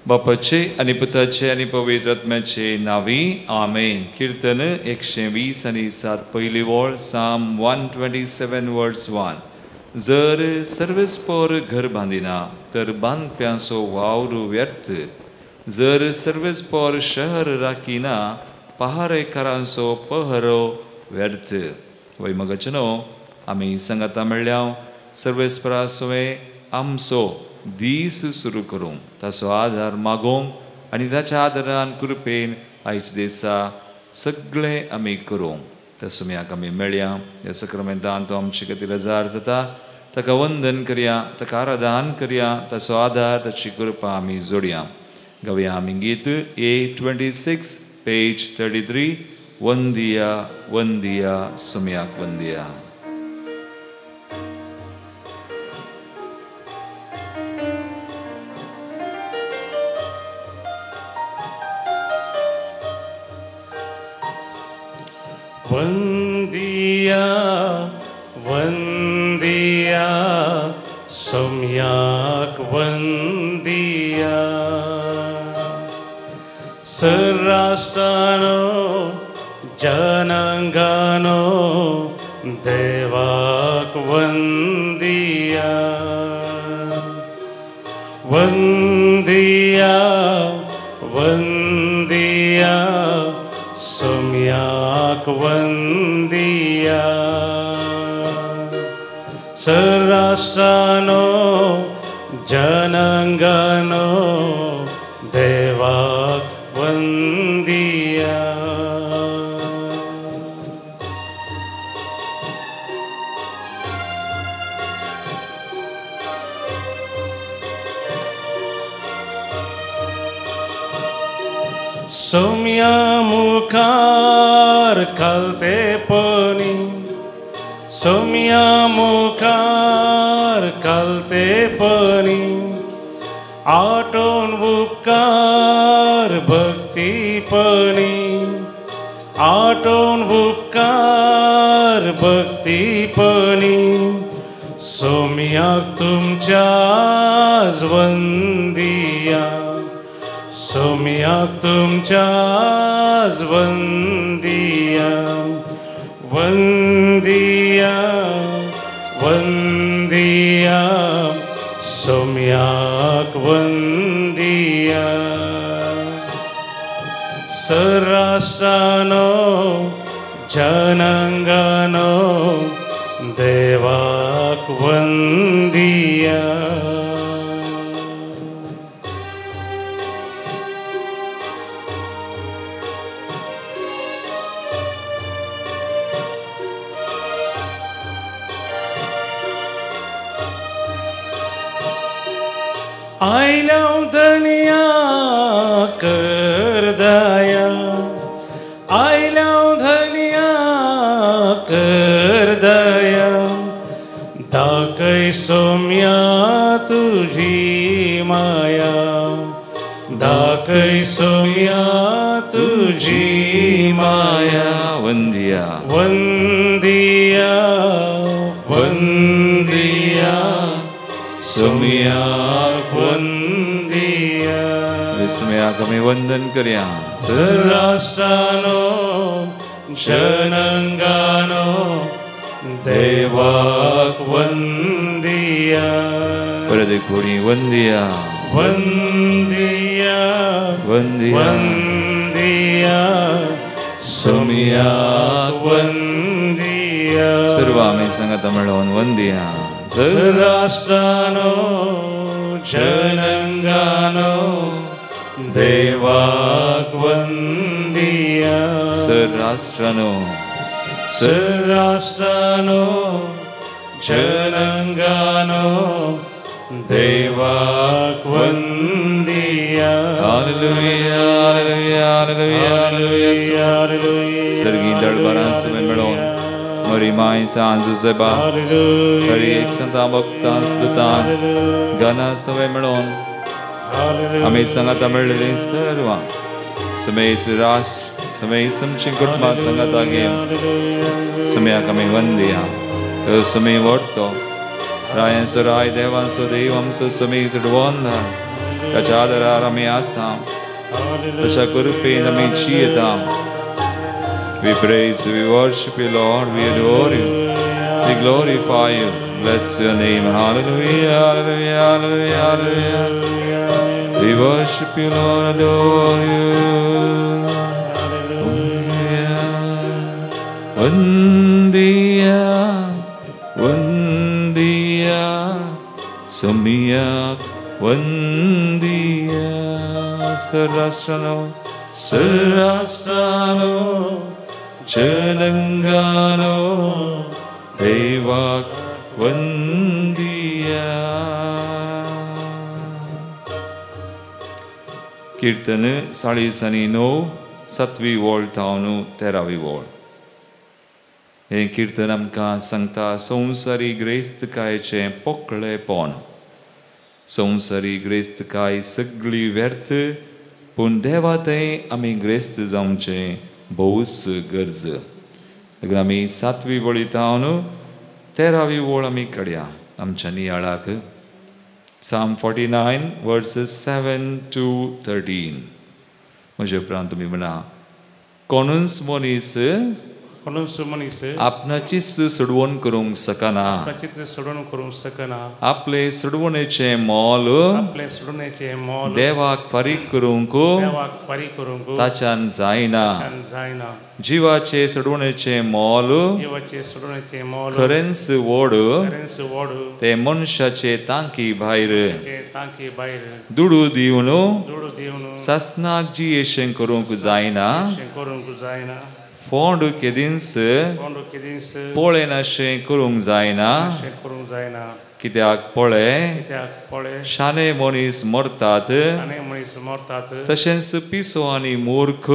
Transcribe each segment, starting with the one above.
बापाचे आनी पुताचे आनी पवित्र आत्म्याचे नांवी आमेन. किर्तन 120 आनी 7 पयली वळ, साम 127 वर्स 1. जर सर्वेस्पोर घर बांदिना तर बांदप्यांचो वावर व्यर्थ, जर सर्वेस्पोर शहर राखिना पहारेकारांचो पहरो व्यर्थ. वय मगचनो आमी सांगाता मेळ्ळ्या सर्वेस्परा सवें आमचो दीस सुरू करूंक, ताचो आदार मागोवंक आनी ताच्या आदारान कृपेन आयच्या दिसा सगळें आमी करूंक. त्या सुम्याक आमी मेळया, ह्या सक्रामेंतान तो आमचे खातीर हजार जाता, ताका वंदन करया, ताका आराधन करया, ताचो आदार ताची कृपा आमी जोडया. गावया आमी गीत A26 page 33, वंदिया वंदिया सुम्याक वंदिया. वंदिया वंदिया सम्याक वंदिया, सराष्ट्रानो जनांगानो देवाक वंदिया. वंदिया वंदिया सम्याक वंदिया, सराष्ट्रानो जनांगानो देवाक वंदिया. सोम्या मुखार खालतेपणी, सोम्या मुखार खालतेपणी, आठवण उपकार भक्तीपणी, आठवण उपकार भक्तीपणी, सोम्याक तुमच्याच वंदिया, सोम्याक तुमच्याच वंदिया. वंदिया वंदिया सोम्याक वंदिया, सराष्ट्रानो जनांगानो देवाक वंदिया. आयल्या धनिया कर दया, आयल्या धनिया कर दया, दाखय सोम्या तुझी माया, दाखय सोम्या तुझी माया. वंदिया वंदिया वंदिया सोम्याक वंदिया. सोम्याक आमी वंदन करया. सराष्ट्रानो जनांगानो देवाक वंदिया. परत एक कोणी वंदिया वंदिया वंदिया वंदिया सोम्याक वंदिया. सर्व आमी सांगाता मेळोवन वंदिया. राष्ट्रानो जनांगानो देवाक वंदिया. सराष्ट्रानो सराष्ट्रानो जनांगानो देवाक वंदिया. Hallelujah hallelujah hallelujah hallelujah. सर्गी दळबारां समें मेळोवन मरी माय सांजू सेबा हरी एक संता भक्तां दुतान गाना सवे मेळोवन आमी सांगाता मेळ्ळेलीं सर्वां समेच राष्ट्र समेत समची कुटुंबां सांगाता घेवन सम्याक आमी वंदिया. तर समे व्हरतो रायांचो राय देवांचो देव आमचो समेच वंदा. ताच्या आदारार आमी आसा, ताच्या कृपेन आमी जियेता. We praise, we worship you, Lord, we adore you, we glorify you, bless your name. Hallelujah, hallelujah, hallelujah, hallelujah. We worship you, Lord, adore you. Hallelujah. Vandiya, Vandiya, Samiyak, Vandiya. Sarashtrano, Sarashtrano, Janangano, Devak Vandiya. कीर्तन 49 सातवी वळ थावन 13वी वळ. हें कीर्तन आमकां सांगता संवसारी ग्रेस्तकायेचें पोकळेपण. संवसारी ग्रेस्तकाय सगळी व्यर्थ, पूण देवा थंय आमी ग्रेस्त जावचें भोवच गरज. देखून आमी 7वी वळी थावन 13वी वळ आमी काडया आमच्या नियाळाक. Psalm 49 verses 7 to 13. म्हजे उपरांत तुमी म्हणा, कोणूच मनीस आपणाचीच सोडवण करूंक शकना, आपले सोडवणेचें मोल देवाक फारीक करूंक ताच्यान जायना. जिवाचे सोडवणेचें मोल खरेंच व्हड, ते मनशाचे तांकी भायर. दुडू दिवन सासनाक जियेशें करूंक जायना, फोंड केदींच पळयनाशें करूंक जायना. कित्याक पळय शाणे मनीस मरतात, तशेंच पिसो आनी मूर्ख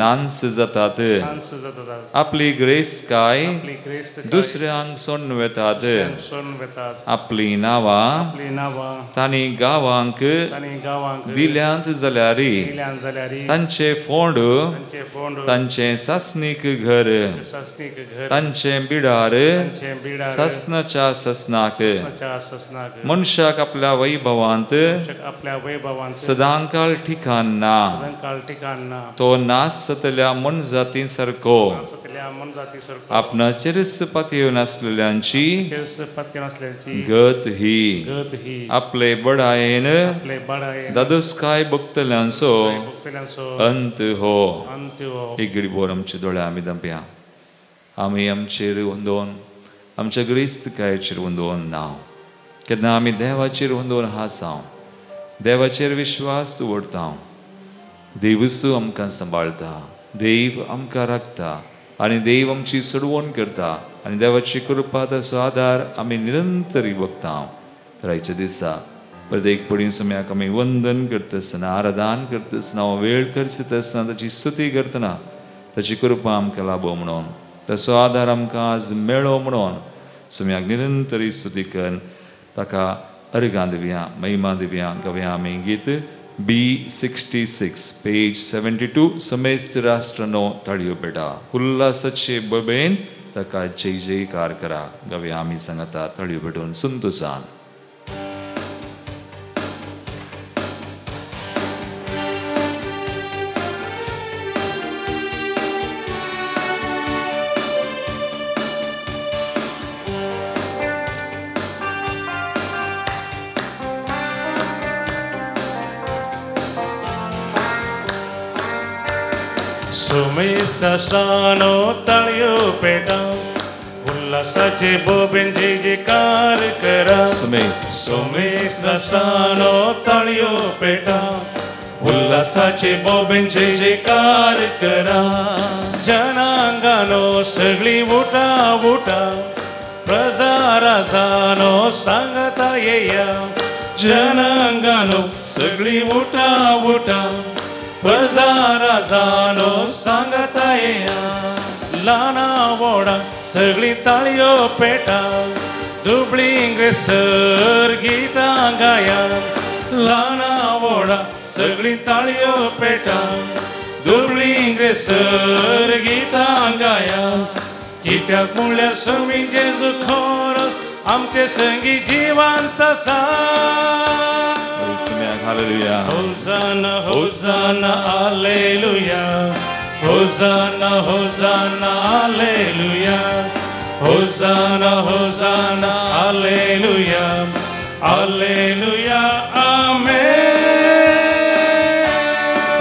नांस जातात. आपली ग्रेस्तकाय दुसऱ्यांक सोडून वेतात, आपली नांवां तांणी गांवांक दिल्यांत जाल्यार तांचे फोंड तांचें सासणीक घर तांचें बिडार सासणाच्या ससनाक. मनशाक आपल्या वैभवांत सदांकाळ ठिकाण ना, तो नास जातल्या मनजाती सारको. आपणाचेरच पातयेवन आसलेल्यांची गत ही. आपले बडायेन दादोसकाय बघतल्यांचो अंत हो. एक घडी भर आमचे दोळे आमी दंपया. आमी आमचेर वंदोवन आमच्या ग्रेस्तकायेचेर वंदोवन ना, केन्ना आमी देवाचेर वंदोवन हासाव, देवाचेर विश्वास दवरता. देवूच आमकां सांबाळटा, देव आमकां राखता आनी देव आमची सोडवण करता आनी देवाची कृपा ताचो आदार आमी निरंतर बघता. तर आयच्या दिसा परत एक पडी समयाक आमी वंदन करता आसतना, आराधन करता आसतना, वेळ खर्चिता आसतना ताची स्तुती करतना ताची कृपा आमकां लाबो म्हणून, ताचो आदार आमकां आज मेळो म्हणून समयाक निरंतर स्तुती कर ताका अर्गां दिवया, महिमा दिवया. गवया आमी गीत B66 page 72. समेस्त राष्ट्रांनो ताळयो पेटा, उल्हासाचे बबेन ताका जय जयकार करा. गवया आमी सांगता ताळयो पेटून संतोषान. सुमेस्तानो ताळयो पेटा, उल्हासाचे बोबेन जय जयकार करा. सुमेस्तानो ताळयो पेटा, उल्हासाचे बोबेन जय जयकार करा. जनांगानो सगळी उठा उठा, प्रजा राजानो सांगता येया. जनांगानो सगळी उठा उठा, प्रजा राजानो सांगता येया. ल्हाना व्हडा सगळी ताळयो पेटा, दुबळी इंग्रेसर गीतां गाया. ल्हाना व्हडा सगळी ताळयो पेटा, दुबळी इंग्रेसर गीतां गाया. कित्याक म्हणल्यार स्वामी जेजू खरो आमचे संगी जिवंत आसा. सुम्याक hallelujah. Hosanna hosanna hallelujah hosanna hosanna hallelujah hosanna hosanna hallelujah hallelujah amen.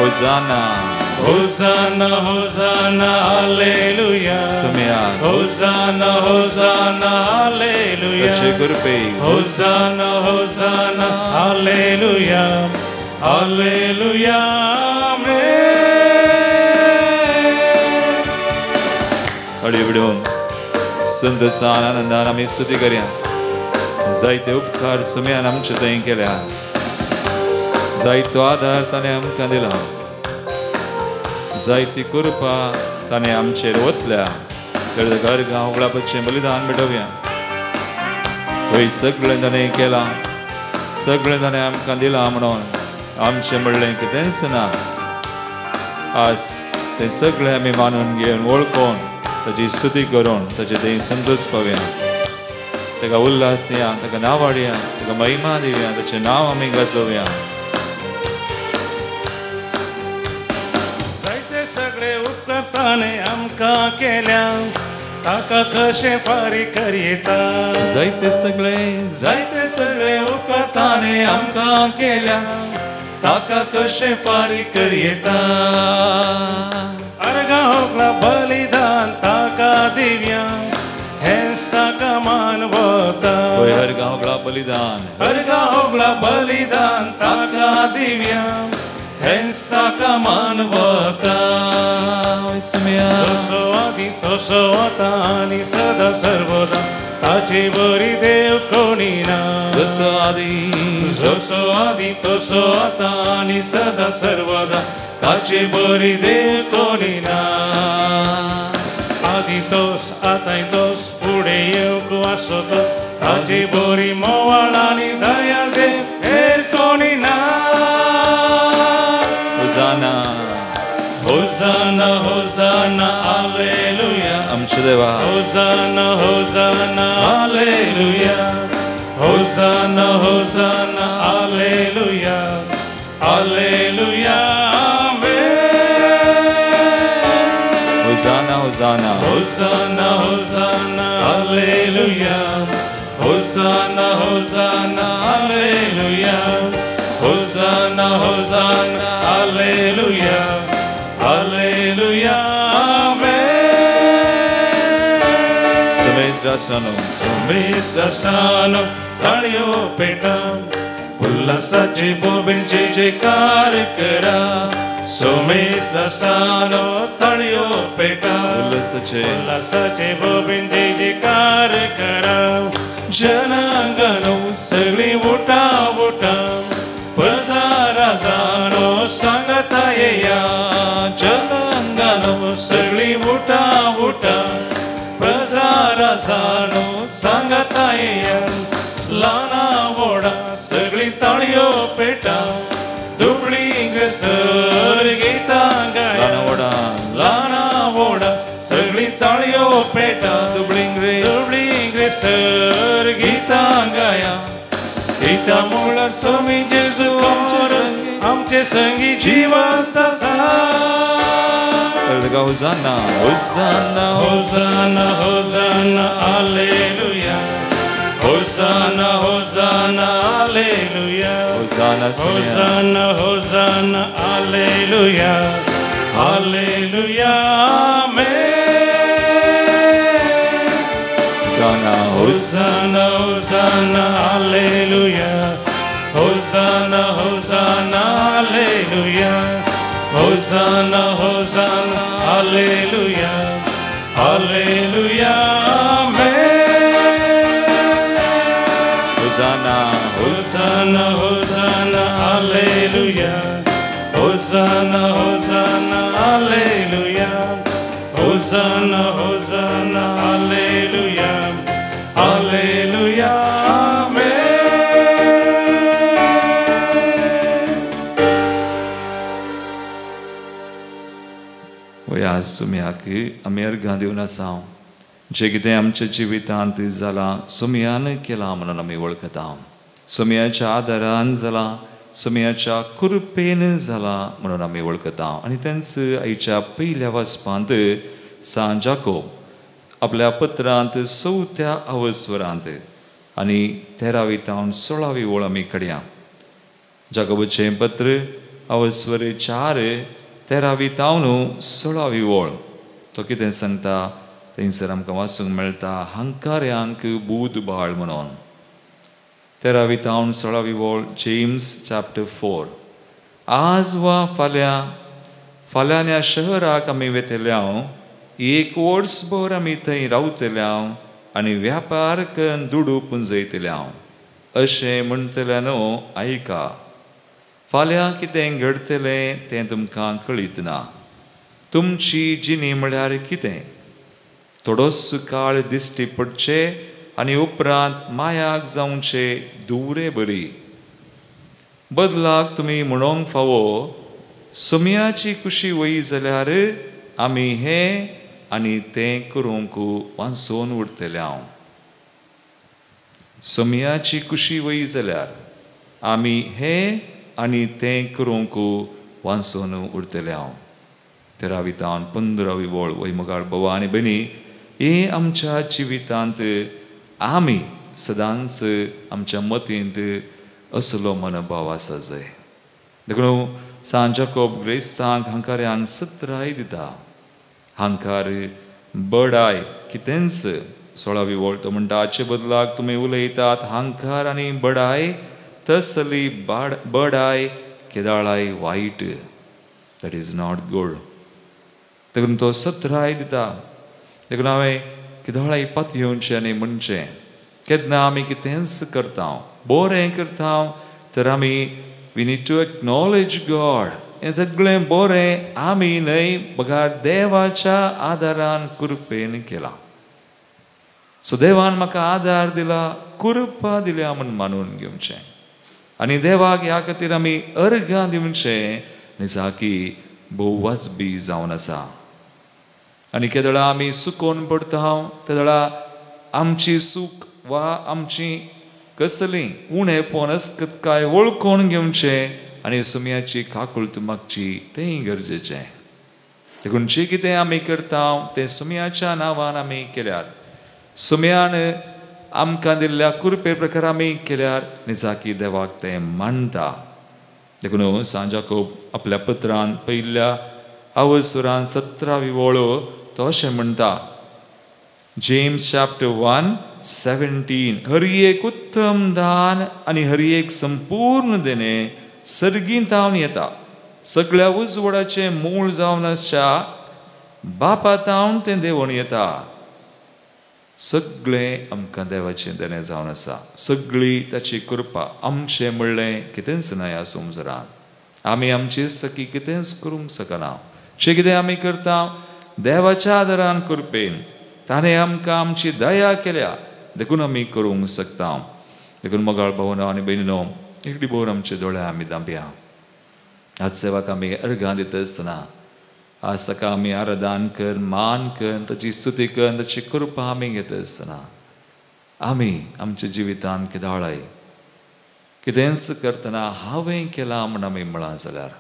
Hosanna hosanna hosanna hallelujah सुम्याक hosanna hosanna hallelujah ताचे कृपे hosanna hosanna hallelujah hallelujah amen. अडी विडोवन संतोषान आनंदान आमी स्तुती करया. जायते उपकार सुम्यान आमचे थंय केल्या, जायतो आदार ताणें आमकां दिला, जायती कृपा ताणें आमचेर ओतल्या. तर घर गांव उगडापाचें बलिदान भेटोवया. वय सगळें ताणें केलां, सगळें ताणें आमकां दिलां म्हणून आमचें म्हणलें कितेंच ना. आज तें सगळें आमी मानून घेवन वळखून ताची स्तुती करून ताचे थंय संतोष पावया. ताका उल्हास या, ताका नांव हाडया, ताका महिमा दिवया, ताचें नांव आमी गाजोवया. जायते सगळे उपकार ताणें आमकां केल्या, ताका कशें फारीक करयेता. जायते सगळे जायते सगळे उपकार ताणें आमकां केल्या, ताका कशें फारीक करयेता. अर्घां होगला बलिदान ताका दिवया, हेंच ताका मानवता. वय अर्घां होगला बलिदान अर्घां होगला बलिदान ताका दिवया, हेंच ताका मानवता. जसो आदी तसो आतां आनी सदा सर्वदा ताचे बरी देव कोणी ना. जसो आदी जसो आदी तसो आतां आनी सदा सर्वदा ताचे बरी देव कोणी ना. आदी तोस आतांय तोस फुडें येवंक आसो तो ताचे बरी मोवाळ आनी दयाळ देव हेर कोणी ना. Hosanna hosanna hosanna hallelujah आमच्या देवा hosanna hosanna hallelujah hosanna hosanna hallelujah hallelujah amen. Hosanna hosanna hosanna hosanna hallelujah hosanna hosanna hallelujah hosanna hosanna hallelujah hallelujah amen. Samesh राष्ट्रानो Samesh राष्ट्रानो ताळयो पेटा, उल्हासाचे बोबींचे जयकार करा. सोमेस राष्ट्रानो ताळयो पेटा, उल्हासाचे उल्हासाचे बोबींचे जयकार करा. जनांगानो सगळी उठा उठा, प्रजा राजानो सांगता येया. जनांगानो सगळी उठा उठा, प्रजा राजानो सांगता येया. लाना वोडा सगळी ताळयो पेटा, दुबळी सर गीतां गाया. लाना वोडा लाना वोडा सगळी ताळयो पेटा, दुबळी दुबळी सर गीतां गाया. गीता मुळार स्वामी जेजू आमचे संगी जिवंत आसा. Hosanna hosanna hosanna hosanna hallelujah hosanna hosanna hallelujah hosanna hosanna hosanna hallelujah hallelujah amen. Hosanna hosanna hosanna hallelujah hosanna hosanna hallelujah hosanna hosanna hallelujah hallelujah amen. Hosanna hosanna hosanna hallelujah hosanna hosanna hallelujah hosanna hosanna hallelujah hallelujah amen. वय आज सुम्याक आमी अर्घां दिवन आसा. जें कितें आमच्या जिवितांत जालां सुम्यान केलां म्हणून आमी वळखता. सुम्याच्या आदारान जालां सुमयाच्या कृपेन जाला म्हणून आमी वळखता. आनी तेंच आयच्या पयल्या वाचपांत सांत जाकोब आपल्या पत्रांत चवथ्या अवस्वरांत आनी 13वी तावन 16वी ओळ आमी कडया. जाकोबाचें पत्र अवस्वर 4 13वी तावन 16वी ओळ तो कितें सांगता थंयसर आमकां वाचूंक मेळटा, हांकाऱ्यांक बूद बाळ म्हणून. 13वी तावन 16वी ओळ, जेम्स चॅप्टर 4. आज वा फाल्यां फाल्यां ह्या शहराक आमी वेतल्या, एक वर्सभर आमी थंय रावतल्या आनी व्यापार करून दुडू पुंजयतल्या अशें म्हणटल्या न्हू आयका, फाल्यां कितें घडटलें तें तुमकां कळीत ना. तुमची जिणी म्हळ्यार कितें? थोडोच काळ दिश्टी पडचे आनी उपरांत मायाक जावचे दुवरे बरी. बदलाक तुमी म्हणोंक फावो, सुमयाची कुशी वयी जाल्यार आमी हें आनी तें करूंक वांचोवन उरतले हांव. सुमयाची कुशी वयी जाल्यार आमी हें आनी तें करूंक वांचोवन उरतले हांव. 13वी तावन 15वी वळ. वय मुखार भावा आनी भयणी, हे आमच्या जिवितांत आमी सदांच आमच्या मतींत असलो मनोभाव आसा जाय. देखून सांत जाकोब ग्रेस्तांक हांकाऱ्यांक सत्राय दिता. हांकार बडाय कितेंच. 16वी वळ तो म्हणटा, हाचे बदलाक तुमी उलयतात हांकार आनी बडाय, तसली बडाय केदाळाय वायट. That is not good. देखून तो सत्राय दिता. देखून हांवें केदाळाय पातयेवचें आनी म्हणचें, केन्ना आमी कितेंच करता, बरें करता, तर आमी we need to acknowledge God. हें सगळें बरें आमी न्हय बगार देवाच्या आदारान कृपेन केलां. सो देवान म्हाका आदार दिला, कृपा दिल्या म्हूण मानून घेवचें आनी देवाक ह्या खातीर आमी अर्घां दिवचें निजाकी भोव वाजबी जावन आसा. आनी केदळा आमी सुकोवन पडटा तेदळा आमची सूख वा आमची कसली उणेपण अस्कतकाय वळखून घेवचें आनी सुमयाची काकूळत मागची तेंय गरजेचें. देखून जें कितें आमी करता तें सुमयाच्या नांवान आमी केल्यार, सुमयान आमकां दिल्ल्या कृपे प्रकार आमी केल्यार निजाकी देवाक तें मानता. देखून सांत जाकोब आपल्या पत्रान पयल्या अवसरान 17वी वळ तो अशें म्हणटा, जेम्स चॅप्टर 1:17, हर एक उत्तम दान आनी हर एक संपूर्ण देणें सर्गींत तावन येता, सगळ्या उजवाडाचें मूळ जावन आसच्या बापा तावन तें देंवोन येता. सगळें आमकां देवाचें देणें जावन आसा, सगळी ताची कृपा. आमचें म्हणलें कितेंच ना ह्या संवसारांत, आमी आमची सखी कितेंच करूंक शकना. जें कितें आमी करता देवाच्या आदारान कृपेन, ताणें आमकां आमची दया केल्या देखून आमी करूंक शकता. देखून मोगाळ भावनो आनी भयणीनो, एकडी भोर आमचे दोळे आमी दांपया. आज सेवाक आमी अर्घां दिता आसतना आज ताका आमी आराधन कर, मान कर, ताची स्तुती कर, ताची कृपा आमी घेता आसतना आमी आमच्या जिवितांत केदाळाय कितेंच करतना हांवें केलां म्हूण आमी म्हळां जाल्यार,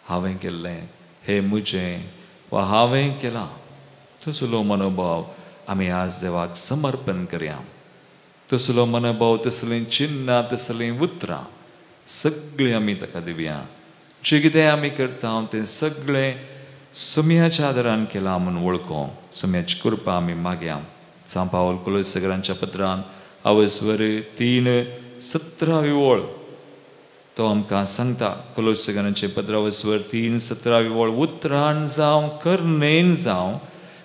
हांवें केल्लें हें म्हजें वा हांवें केलां तसलो मनोभाव आमी आज देवाक समर्पण करया. तसलो मनोभाव, तसलीं चिन्नां, तसलीं उतरां सगळीं आमी ताका दिवया. जें कितें आमी करता तें सगळें सुमयाच्या आदारान केलां म्हूण वळखो, सुमयाची कृपा आमी मागया. सांत पावल कुलोसगरांच्या पत्रान अवस्वर 3:17 वळ तो आमकां सांगता, कुलोसगरांचे पत्र अवस्वर 3:17 वळ, उतरान जावं करणेन जावं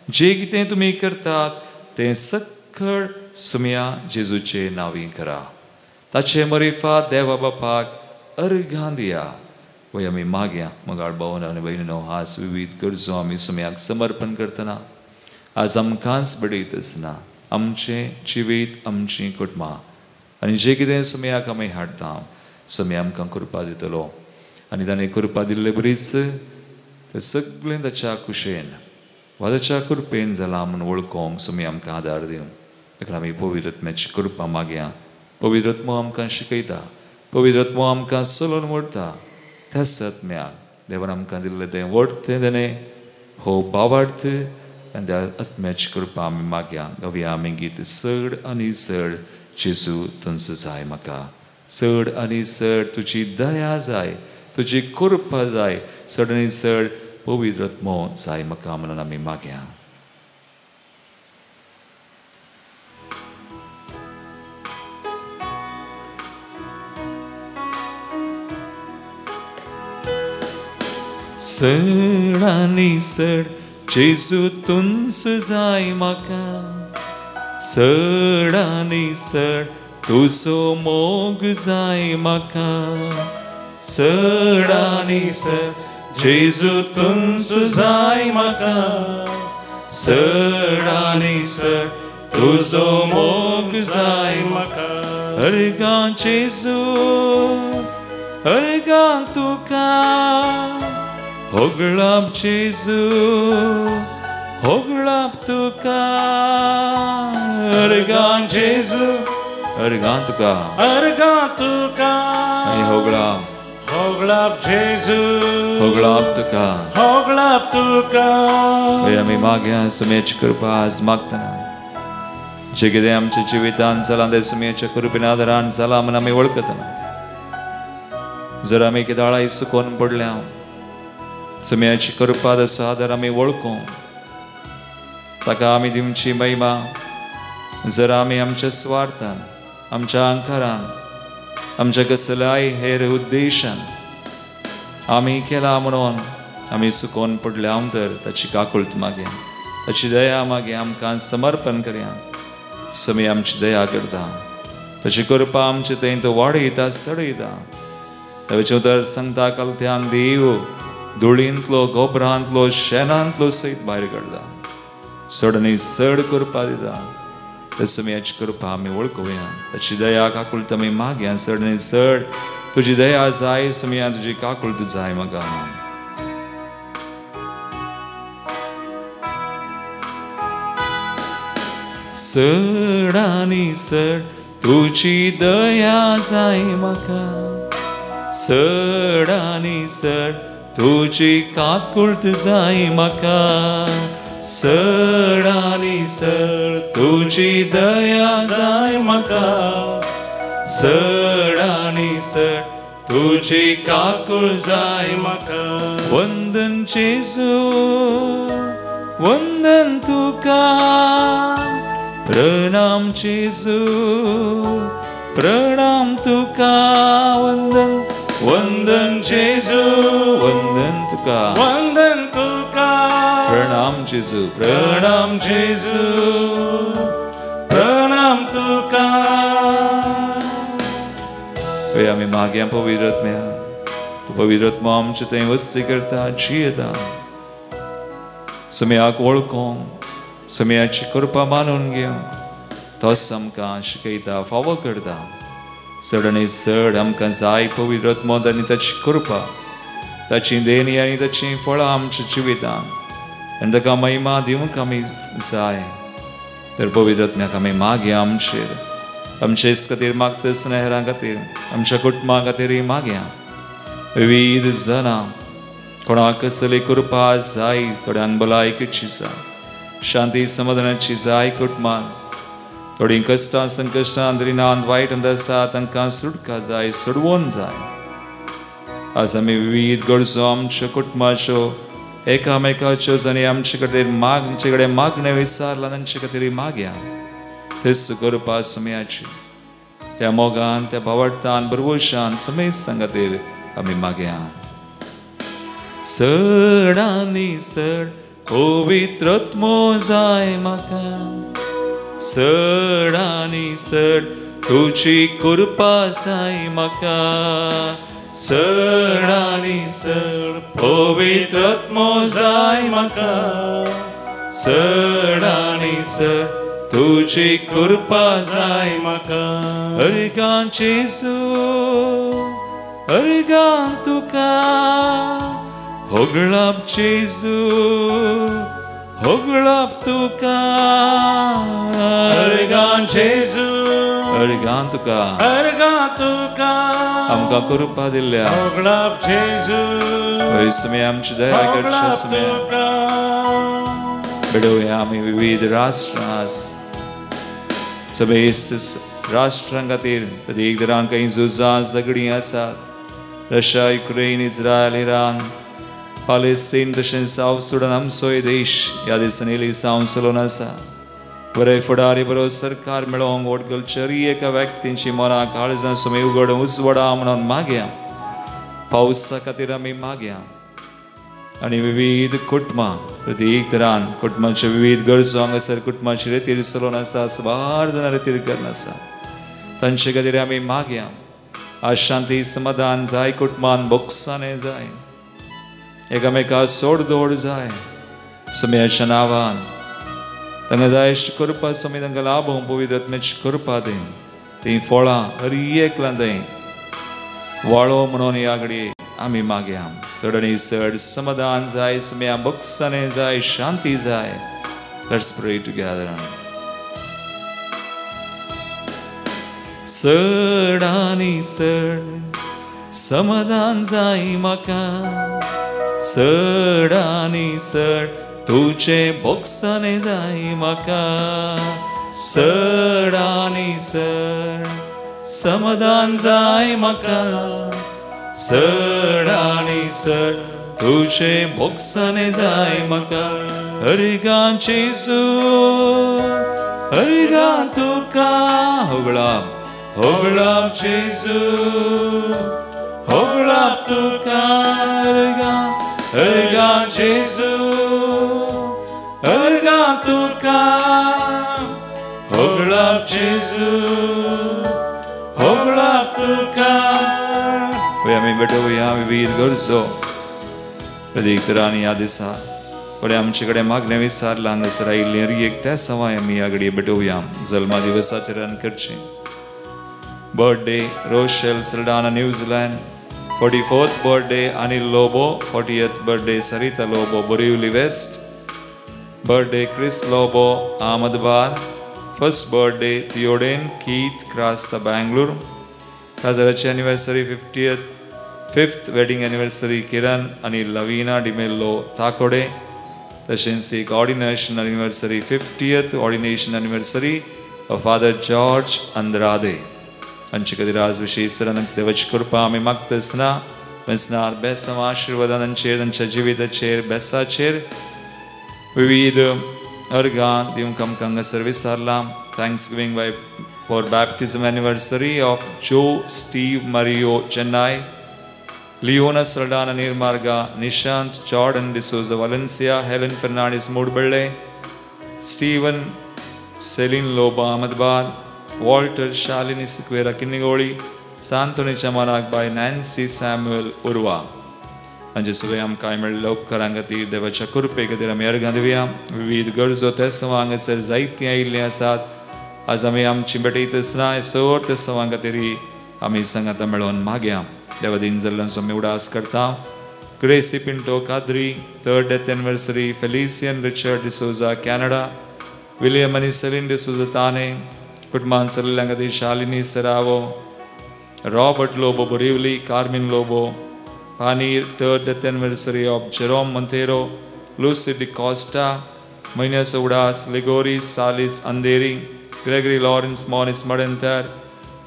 जें कितें तुमी करतात तें सक्कड सुमया जेजूचे नांवी करा, ताचे मरिफा देवा बापाक अर्घां दिया. वय आमी मागया. मोगाळ भावनो आनी भयणीनो, आज विविध गरजो आमी सुमयाक समर्पण करतना आज आमकांच बडयत आसना, आमचें जिवीत, आमचीं कुटुंबां आनी जें कितें सुमयाक आमी हाडटा सुमया आमकां कृपा दितलो. आनी ताणें कृपा दिल्ले बरीच तें सगळें ताच्या कुशेन वा ताच्या कृपेन जालां म्हूण वळखोंक सुमया आमकां आदार दिवं. देखून आमी पवित्र आत्म्याची कृपा मागया. पवित्र आत्मो आमकां शिकयता, पवित्र आत्मो आमकां चलोवन व्हरता त्या सत्म्याक देवान आमकां दिल्लें तें व्हडतें देणें हो भावार्थ आनी त्या आत्म्याची कृपा आमी मागया. गावया आमी गीत चड आनी चड जेजू तुमचो जाय म्हाका, चड आनी चड तुजी दया जाय, तुजी कृपा जाय, चड आनी चड पवित्र आत्मो जाय म्हाका म्हणून आमी मागया. चड आनी चड जेजू तुमचो जाय म्हाका, चड आनी चड तुजो मोग जाय म्हाका, चड आनी चड जेजू तुमचो जाय म्हाका, चड आनी चड तुजो मोग जाय म्हाका. अर्गां जेजू अर्गां तुका, होगळाप जेजू होगळाप तुका, अर्गां जेजू अर्गां तुका, अर्गां तुका आनी होगळाप, होगळाप जेजू होगळाप तुका, होगळाप तुका. आमी मागया सुम्याची कृपा आज मागतना जें कितें आमच्या जिवितान जालां तें सुम्याच्या कृपेन आदारान जालां म्हूण आमी वळखतना, जर आमी केदाळाय सुकोन पडल्या सुम्याची कृपा तसो आदार आमी वळखूं, ताका आमी दिवची महिमा. जर आमी आमच्या स्वार्थान, आमच्या अहंकारान, आमच्या कसल्याय हेर उद्देशान आमी केला म्हणून आमी सुकोन पडल्या तर ताची काकुळट मागया, ताची दया मागया, आमकां समर्पण करया. समी आमची दया करता, ताची कृपा आमचे थंय तो वाडयता चडयता. ताचें उतर सांगता कालत्यांक देव धुळींतलो, गोबरांतलो, शेणांतलो सयत भायर काडटा, चड आनी चड कृपा दिता. त्या सुम्याची कृपा आमी वळखुया, ताची दया काकुळट आमी मागया. चड आनी चड तुजी दया जाय सुम्या, तुजी काकुळट जाय म्हाका. चड आनी चड तुजी दया जाय म्हाका, चड आनी चड तुजी काकुळट जाय म्हाका, चड आनी चड तुजी दया जाय म्हाका, चड आनी चड तुजी काकुळ जाय म्हाका. वंदन जेजू वंदन तुका, प्रणाम जेजू प्रणाम तुका, वंदन वंदन जेजू वंदन तुका, वंदन तुका, प्रणाम जेजू प्रणाम जेजू प्रणाम तुका. आमी मागया पवित्र आत्म्या, पवित्र आत्मो आमचे थंय वस्ती करता, जियेता. सुम्याक वळखूंक, सुम्याची कृपा मानून घेवंक तोच आमकां शिकयता, फावो करता. चड आनी चड आमकां जाय पवित्र आत्मो आनी ताची कृपा, ताची देणी आनी ताचीं फळां आमच्या जिवितान, आनी ताका महिमा दिवंक आमी जाय. तर पवित्र आत्म्याक आमी मागया आमचेर, आमचे खातीर मागता आसतना हेरां खातीर, आमच्या कुटुंबा खातीरय मागया. विविध जाणां कोणाक कसली कृपा जाय, थोड्यांक भलायकेची जाय, शांती समाधानाची जाय कुटुंबान, थोडीं कश्टां संकश्टां रिणांत वायट आसा तांकां सुटका जाय, सोडवून जाय. आज आमी विविध गरजो आमच्यो कुटुंबाच्यो एकामेकाच्यो आनी आमचे खातीर आमचे कडेन मागणें विचारलां तांचे खातीर मागया. थंयच कृपा सुम्याची त्या मोगान, त्या भावार्थान, भरवशान समेस्तां खातीर आमी मागया. चड आनी चड पवित्र आत्मो जाय म्हाका, चड आनी चड तुजी कृपा जाय म्हाका, चड आनी चड पवित्र आत्मो जाय म्हाका, चड आनी चड तुजी कृपा जाय म्हाका. अर्गां जेजू अर्गां तुका, होगळाप जेजू होगळाप तुका, अर्गां जेजू अर्गां तुका, अर्गां तुका, आमकां कृपा दिल्ल्या होगळाप जेजू होय सुम्या आमची दया करच्या सुम्या बेडोया आमी विविध राष्ट्रां सगळे राष्ट्रां खातीर प्रत्येक तरां काही झुजां झगडीं आसात Russia Ukraine Israel Iran Palestine तशेंच सावथ सुडान आमचोय देश ह्या दिसांनी लिसांव चलोवन आसा बरें फुडारी बरो सरकार मेळोवंक वोट घालचेरी एका व्यक्तींची मनां काळजां सुमे उगड उजवडा म्हणून मागया पावसा खातीर आमी मागया आनी विविध कुटुंबां प्रत्येक तरान कुटुंबाच्यो विविध गरजो हांगासर कुटुंबाची रेतीर चलोवन आसा सुमार जाणां रेतीर करून आसा तांचे खातीर आमी मागया आज शांती समाधान जाय कुटुंबान बोक्साने जाय एकामेका सोडदोड जाय सुम्याच्या नांवान तांकां जाय करपा सुमी तांकां लाभोवंक पवित्र आत्म्याची कृपा दी तीं फळां हर एकला दी वाळो म्हणून ह्या घडये आमी मागया चड आनी चड समाधान जाय सुम्या बोक्साने जाय शांती जाय. Let's pray together. चड आनी चड समाधान जाय म्हाका चड आनी चड तुजे बोक्साने जाय म्हाका चड आनी चड समाधान जाय म्हाका चड आनी चड तुजे बोक्साने जाय म्हाका हरगां जेजू हरगां तुका होगळाप होगळाप जेजू होगळाप तुका हरगां हरगां जेजू हरगां तुका होगळाप जेजू होगळाप तुका. आमी बेटोवया विविध गरजो प्रत्येक तरांनी ह्या दिसा फुडें आमचे कडेन मागणें विचारलां हांगासर आयिल्लीं हर एक त्या सवाय आमी ह्या घडये बेटोवया जल्मा दिवसाचेर करचें. Birthday Rochelle Saldanha New Zealand, 44th birthday Anil Lobo, 40th birthday Sarita Lobo Borivali west, birthday Chris Lobo Ahmedabad, first birthday Theoden Keith Crasta Bangalore, काजाराची anniversary 5th wedding anniversary Kiran आनी लवीना डिमेल्लो ताकोडे, तशेंच एक ordination anniversary 50th ordination anniversary of father George Andrade. हांचे खातीर आज विशेष देवाची कृपा आमी मागता आसतना बेसनार बेसांव आशिर्वादान तांचेर तांच्या जिविताचेर बेसाचेर विविध अर्गां दिवंक आमकां हांगासर विचारलां. Thanksgiving by for baptism anniversary of Joe Steve Mario Chennai, Leona Saldanha Neermarga, Nishant Jordan D'Souza Valencia, Helen Fernandes Moodbelle, Steven Celine Lobo Ahmedabad, Walter Shalini Sequeira Kinnigoli, Santoni Chamanak by Nancy Samuel Urwa. हांचे सगळे आमकां मेळिल्ल्या उपकारां खातीर देवाच्या कृपे खातीर आमी अर्गां दिवया. विविध गरजो ते सवां हांगासर जायतीं आयिल्लीं आसात. आज आमी आमची भेटयत आसतना सर ते सवां खातीर आमी सांगाता मेळोवन मागया. देवा दीन जाल्ल्यांचो आमी उडास करता. Gracy Pinto Kadri, 3rd death anniversary Felician Richard D'Souza Canada, William आनी सेलीन डिसोजा ताने, कुटुंबान चलिल्ल्यां खातीर Shalini Serrao, Robert Lobo Borivali, Carmen Lobo Panir, 3rd death anniversary of Jerome Monteiro, Lucy D'Costa, म्हयन्याचो उडास Ligori Salis Andheri, Gregory Lawrence Monis Madantar,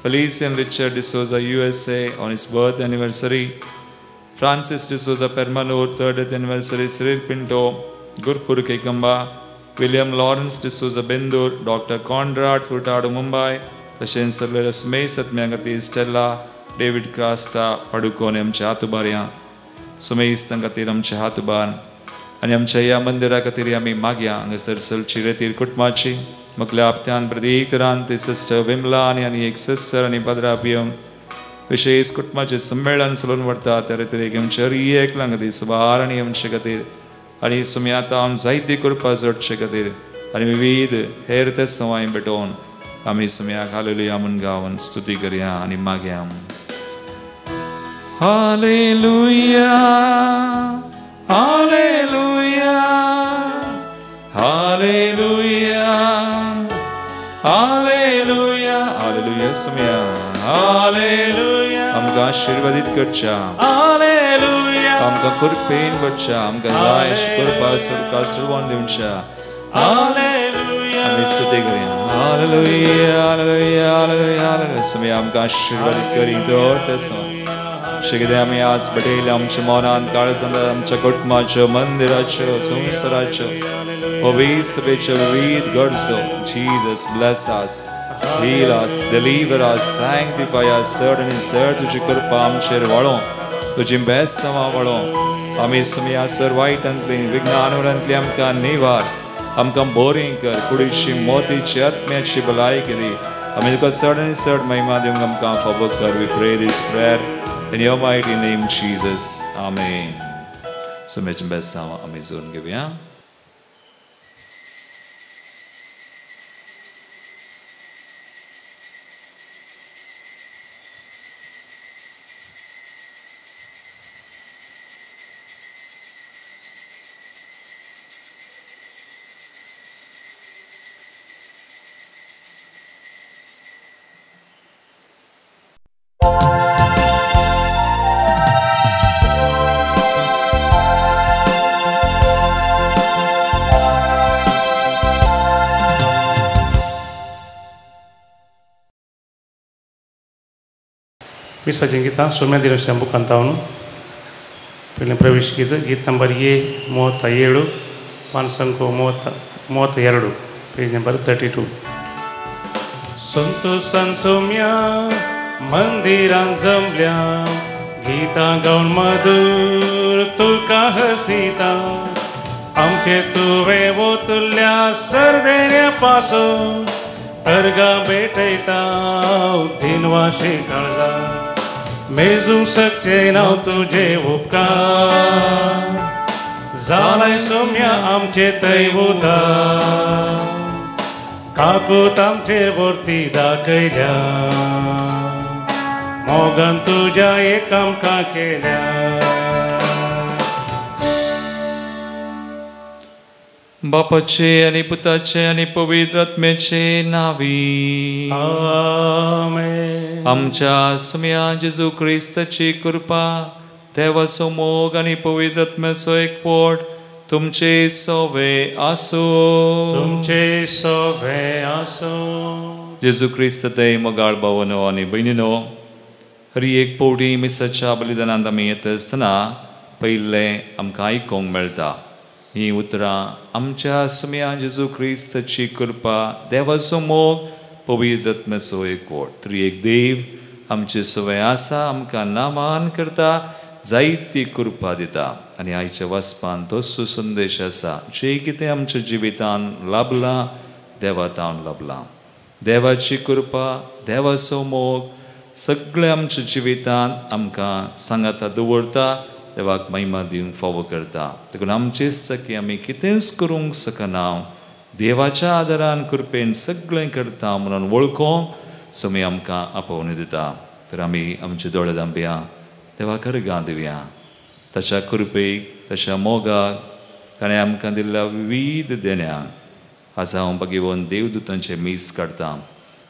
Felician Richard D'Souza USA on his birth anniversary, Francis D'Souza Permanur, 3rd death anniversary Cyril Pinto, Gurpur Kekamba, William Lawrence D'Souza Bendur, Doctor Conrad Furtado Mumbai, तशेंच सगळे रस्मे सत्म्या खातीर Stella David Crasta Padukone आमच्या हात उबारया. सुमेस्तां खातीर आमचे हात उबार आनी आमच्या ह्या मंदिरा खातीर आमी मागया. हांगासर चलची रेतीर कुटुंबाची मुखल्या हप्त्यान प्रत्येक तरान ती सिस्टर विमला आनी आनी एक सिस्टर आनी पदरा पियम विशेष कुटुंबाचें संमेलन चलोवन व्हरता त्या रेतीर आमच्या हर एकल्या खातीर सुबार आनी आमचे खातीर आनी सुमी आतां आम जायती कृपा जोडचे खातीर आनी विविध हेर ते सवाय भेटोवन आमी सुम्याक हालेलुया म्हूण गावन स्तुती करया आनी मागया. Hallelujah, hallelujah, hallelujah, hallelujah, hallelujah सुम्या, हालेलुया, आमकां आशिर्वादीत करच्या, हालेलुया, आमकां कृपेन भरच्या, आमकां जाय कृपा सरकार सर्वान दिवच्या। हालेलुया, आमी स्तुती करूया। Hallelujah, hallelujah, hallelujah, hallelujah. सुमी आमकां आशिर्वादीत करी तर तसो कितें आमी आज भेटयल्या आमच्या मनान काळजान आमच्या कुटुंबाच्यो, मंदिराच्यो, संवसाराच्यो, पवित्र सभेच्यो विविध गरजो। Jesus bless us, heal us, deliver us, sanctify us. चड आनी चड तुजी कृपा आमचेर वाळो, तुजी बेसांवां वाळो। आमी सुमया सर वायटांतली विज्ञानवरांतली आमकां निवार, आमकां बरी कर, कुडीची, मोतीची, आत्म्याची भलायकी दी। आमी तुका चड आनी चड महिमा दिवंक आमकां फावो कर। We pray this prayer in your mighty name, Jesus. Amen. सुम्याचें बेसांवां आमी जोडून घेवया। मिसाचें गितां सोम्या दिवस बुकांतावन पयलें प्रवेश गीत, गीत नंबर ए 37, 5 32, पेज नंबर 32। संतोषान सोम्या मंदिरान जमल्या, गीतां गावन मधुर तुका हसिता, आमचे तुवें ओतुल्ल्या सरदेण्या पासून अर्गां भेटयता दिनवाशी काळजा, मेजूंक शकचें ना तुजे उपकार, जालाय सोम्या आमचे थंय उदार, काकूत आमचे वरती दाखयल्या, मोगान तुज्या एक आमकां केल्या। बापाचे आनी पुताचे आनी पवित्र आत्म्याचे नावी आमेन। आमच्या सुम्या जेजू क्रिस्ताची कृपा, देवाचो मोग आनी पवित्र आत्म्याचो एकवट तुमचे सोवे आसूं, तुमचे सोवे आसूं। जेजू क्रिस्त ते मोगाळ भावनो आनी भयणीनो, हरी एक पवटी मिसाच्या बलिदानांत आमी येता आसतना पयलें आमकां आयकूंक मेळटा ही उतरां आमच्या सुम्या जेजू क्रिस्ताची कृपा, देवाचो मोग, पवित्र आत्म्याचो एकवट। तरी एक देव आमचे सवय आसा, आमकां नामान करता, जायती कृपा दिता। आनी आयच्या वाचपान तसो संदेश आसा, जें कितें आमच्या जिवितान लाभलां देवा तावन लाभलां। देवाची कृपा, देवाचो मोग सगळें आमच्या जिवितान आमकां सांगाता दवरता, देवाक महिमा दिवंक फावो करता। देखून आमचे सखी आमी कितेंच करूंक शकना, देवाच्या आदारान कृपेन सगळें करता म्हणून वळखूंक सुमी आमकां आपोवणी दिता। तर आमी आमचे दोळे धांपया, देवाक अर्गां दिवया। ताच्या कृपेक, ताच्या मोगाक, ताणें आमकां दिल्ल्या विविध देण्यांक आज हांव बागेवन देवदूतांचें मीस काडटा।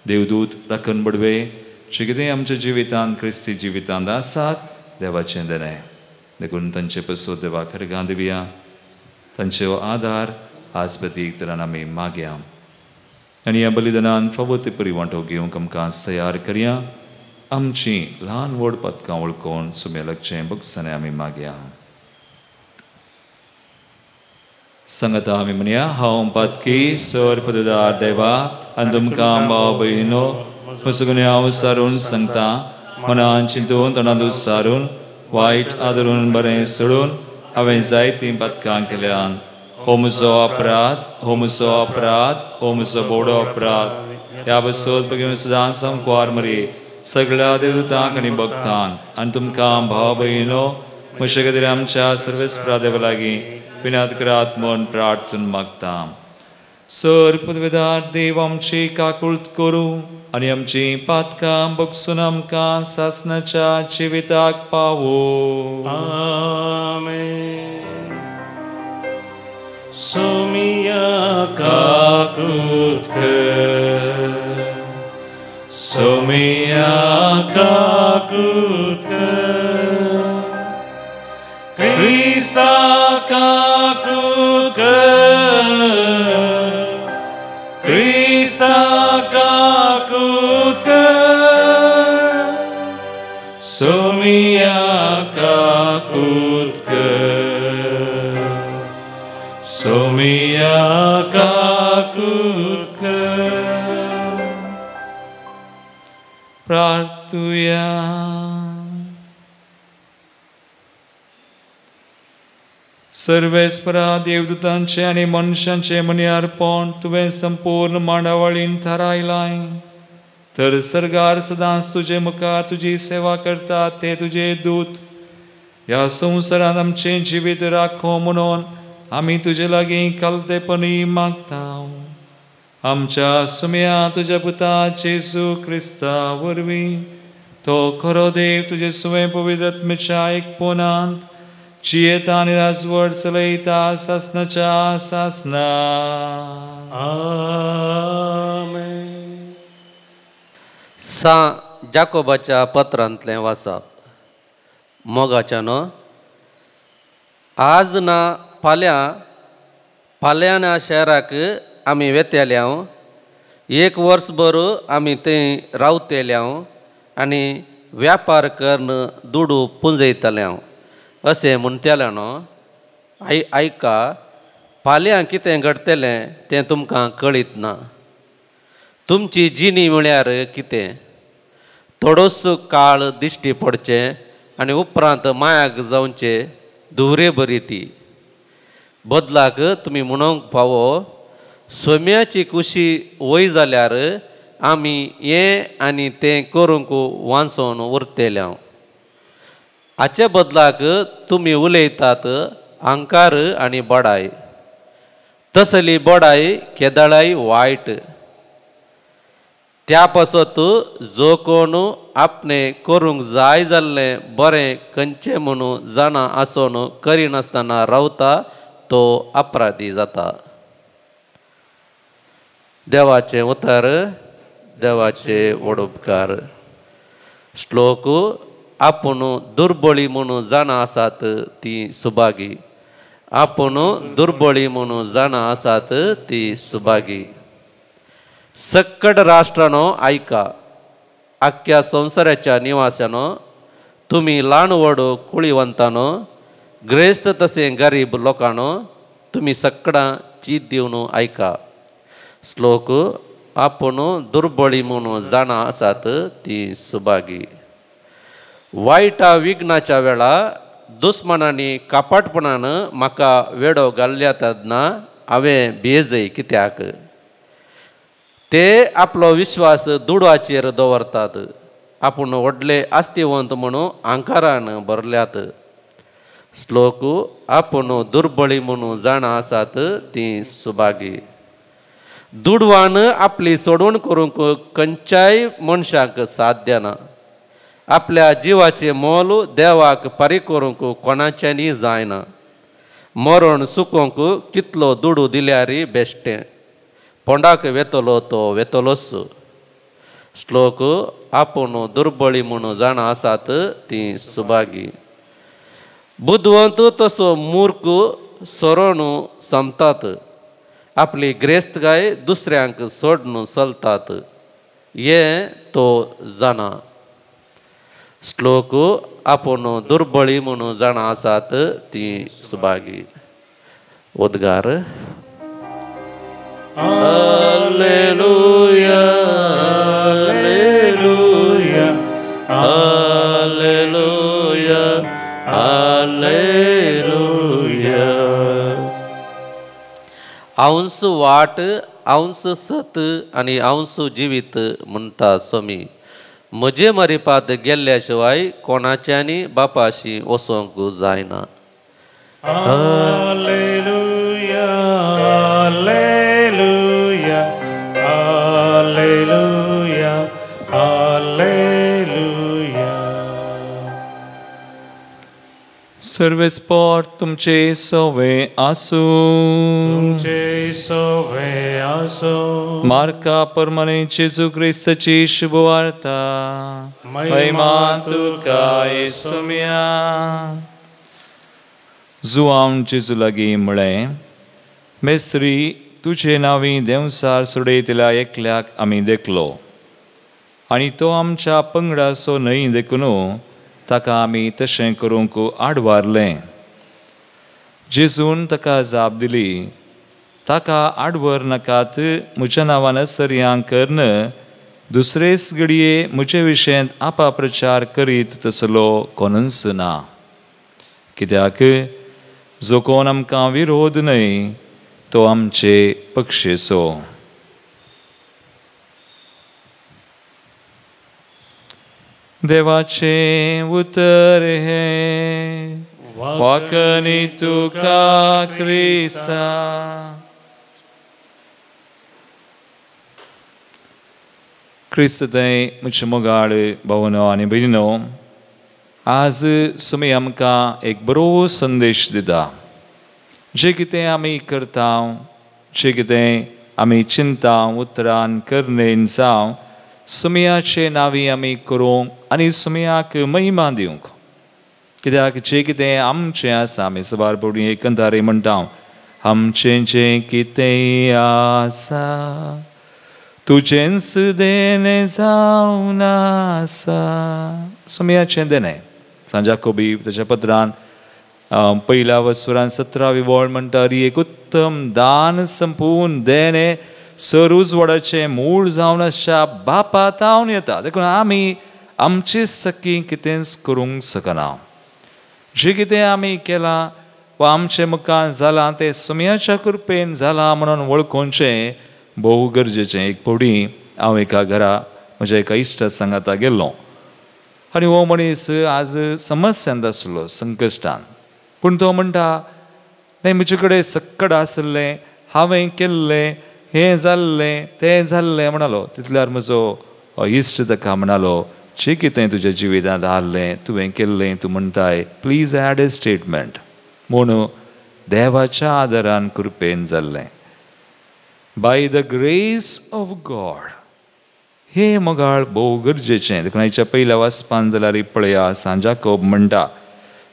देवदूत राखण बडवे जे कितें आमच्या जिवितांत, क्रिस्ती जिवितांत आसात देवाचें देणें, देखून तांचे पसून देवाक अर्गां दिवया। तांचे आदार आज प्रतीक तरान आमी मागया आनी ह्या बलिदानान फावो ते परी वांटो घेवंक आमकां तयार करया। आमची ल्हान व्हड पदकां वळखून सुम्या लागचें बगसाणें आमी मागया। सांगता आमी म्हणया, हांव पातकी सर पददार देवा आनी तुमकां भाव भयणीनो म्हजो हांव सारून सांगता, मनान चिंतून तोंडांत सारून वायट आदरून बरें सोडून हांवें जायतीं पातकां केल्यान। हो म्हजो अपराध, हो म्हजो अपराध, हो म्हजो बोडो अपराध। ह्या बसत भगिनी सदांच सामकार मरी सगळ्या देवतांक आनी भक्तांक आनी तुमकां भाव भयणीनो म्हजे खातीर आमच्या सर्वेस्परा देवा लागीं विनाद करात म्हूण प्रार्थना मागता। सर पदवेदार देव आमची काकूळत करूं आनी आमची पातकां बगसून आमकां सासणाच्या जिविताक पावो। आमेन। सोमिया काकूत कर, सोमिया काकूत काकूत कर, क्रिस्ता काकूत कर, क्रिस्ता काकूत कर, सोमिया काकूत कर, सोमिया काकूत कर। प्रार्थुया। सर्वेस्परा देवदूतांचे आनी मनशांचे मनी अर्पण तुवें संपूर्ण मांडावळीन थारायलाय, तर सर्गार सदांच तुजे मुखार तुजी सेवा करता ते तुजे दूत ह्या संवसारांत आमचें जिवीत राखो म्हणून आमी तुजे लागीं कलतेपणी मागता। आमच्या सुम्या तुज्या पुता जेजू क्रिस्ता वरवीं तो खरो देव तुजे सुवें पवित्र आत्म्याच्या एकपणांत जियेता आनी राजवट चलयता सासनाच्या सासना। आमेन। सा जाकोबाच्या पत्रांतलें वाचप। मोगाच्यानो, आज ना फाल्यां फाल्यांना शहराक आमी वेतेले हांव, एक वर्स भर आमी थंय रावतेले हांव आनी व्यापार करून दुडू पुंजयतले हांव अशें म्हणटले न्हू। आयका, फाल्यां कितें घडटलें तें तुमकां कळीत ना। तुमची जिणी म्हळ्यार कितें? थोडोसो काळ दिश्टी पडचें आनी उपरांत मायाक जावचें धुवरे बरी ती। बदलाक तुमी म्हणूंक फावो, सोम्याची कुशी वय जाल्यार आमी हें आनी तें करूंक वांचोवन उरतले हांव। हाचे बदलाक तुमी उलयतात अहंकार आनी बडाय, तसली बडाय केदळाय वायट। त्या पासत जो कोण आपणे करूंक जाय जाल्लें बरें खंयचें म्हणून जाणा आसून करिनासतना रावता तो अपराधी जाता। देवाचें उतर, देवाचे वडोपकार। श्लोक। आपूण दुर्बळी म्हणून जाणा आसात ती सुभागी, आपूण दुर्बळी म्हणून जाणा आसात ती सुभागी। सक्कड राष्ट्रानो आयका, आख्या संवसाराच्या निवासानो, तुमी ल्हान व्हड कुळिवंतानो, ग्रेस्त तशें गरीब लोकांनो, तुमी सक्कडां चीत दिवन आयका। श्लोक। आपूण दुर्बळी म्हणून जाणा आसात ती सुभागी। वायटा विघ्नाच्या वेळा दुस्मनांनी कापाटपणान म्हाका वेडो घाल्ल्या तेन्ना हांवें भियेजय कित्याक? ते आपलो विश्वास दुडवाचेर दवरतात, आपूण व्हडले आस्तिवंत म्हणून अहंकारान भरल्यात। श्लोक। आपूण दुर्बळी म्हणून जाणा आसात ती सुभागी। दुडवान आपली सोडवण करूंक खंयच्याय मनशाक साध्य ना, आपल्या जिवाचें मोल देवाक फारीक करूंक कोणाच्यानी जायना। मरण सुकोवंक कितलो दुडू दिल्यार बेश्टें, फोंडाक वेतलो तो वेतलोच। श्लोक। आपूण दुर्बळी म्हणून जाणा आसात ती सुभागी। बुदवंत तसो मूर्ख सरण समतात, आपली ग्रेस्तकाय दुसऱ्यांक सोडून चलतात हें तो जाणा। श्लोक। आपूण दुर्बळी म्हणून जाणा आसात ती सुभागी। उद्गार। Alleluia, alleluia, alleluia, alleluia. हांवस वाट, हांवस सत आनी हांवस जिवीत म्हणटा स्वामी। म्हजे मरिपात गेल्ल्या शिवाय कोणाच्यानी बापाशी वचोंक जायना। Alleluia, alleluia, alleluia, alleluia. सर्वेस्पोर तुमचे सोवे आसूं, तुमचे सोवे आसूं। मार्का परमाने जेजू क्रिस्ताची शुभवार्ता। महिमा तुका येसुम्या. जुआंव जेजू लागीं म्हळें, मेस्त्री, तुजे नांवी देंवसार सोडयतल्या एकल्याक आमी देखलो आनी तो आमच्या पंगडाचो न्हय देखून ताका आमी तशें करूंक आडवारलें. जेजून ताका जाप दिली, ताका आडवर नाकात, म्हज्या नांवान सरयांक करन दुसरेच घडये म्हजे विशयांत आपाप्रचार करीत तसलो कोणूच ना. कित्याक जो कोण आमकां विरोध न्हय तो आमचे पक्षेचो. देवाचें उतर हें वाकनी तुका क्रिस्ता. क्रिस्त थंय म्हजे मोगाळ भावनो आनी भयणीनो, आज सुमी आमकां एक बरो संदेश दिता. जें कितें आमी करता, जें कितें आमी चिंता उतरान करणेन जावं, सुमयाचे नांवी आमी करूंक आनी सुमयाक महिमा दिवंक. कित्याक जें कितें आमचें आसा, आमी सवार पडून एक कंतारे म्हणटा, आमचें जें कितें आसा तुजेंच देणें जावन आसा. सुमयाचें देणें. सांजाकोबी ताच्या पत्रान पयल्या वसुरान 17वी वळ म्हणटा, एक उत्तम दान संपूर्ण देणें सर उजवाडाचें मूळ जावन आसच्या बापा तावन येता. देखून आमी आमचे सखी कितेंच करूंक शकना. जें कितें आमी केलां वा आमचे मुखार जालां तें सुमयाच्या कृपेन जालां म्हणून वळखुचें भोव गरजेचें. एक फावटी हांव एका घरा म्हज्या एका इश्टा सांगाता गेल्लो आनी हो मनीस आज समस्यांत आसलो, संकश्टान. पूण तो म्हणटा, न्हय म्हजे कडेन सक्कड आसलें, हांवें केल्लें, हें जाल्लें, तें जाल्लें म्हणालो. तितल्यार म्हजो इश्ट ताका म्हणालो, जें कितें तुज्या जिवितांत आहलें, तुवें केल्लें, तूं म्हणटाय, प्लीज एड ए स्टेटमेंट म्हूण देवाच्या आदारान कृपेन जाल्लें. By the grace of God. हें मोगाळ भोव गरजेचें. देखून आयच्या पयल्या वाचपान जाल्यार पळया, सांजाकोब म्हणटा,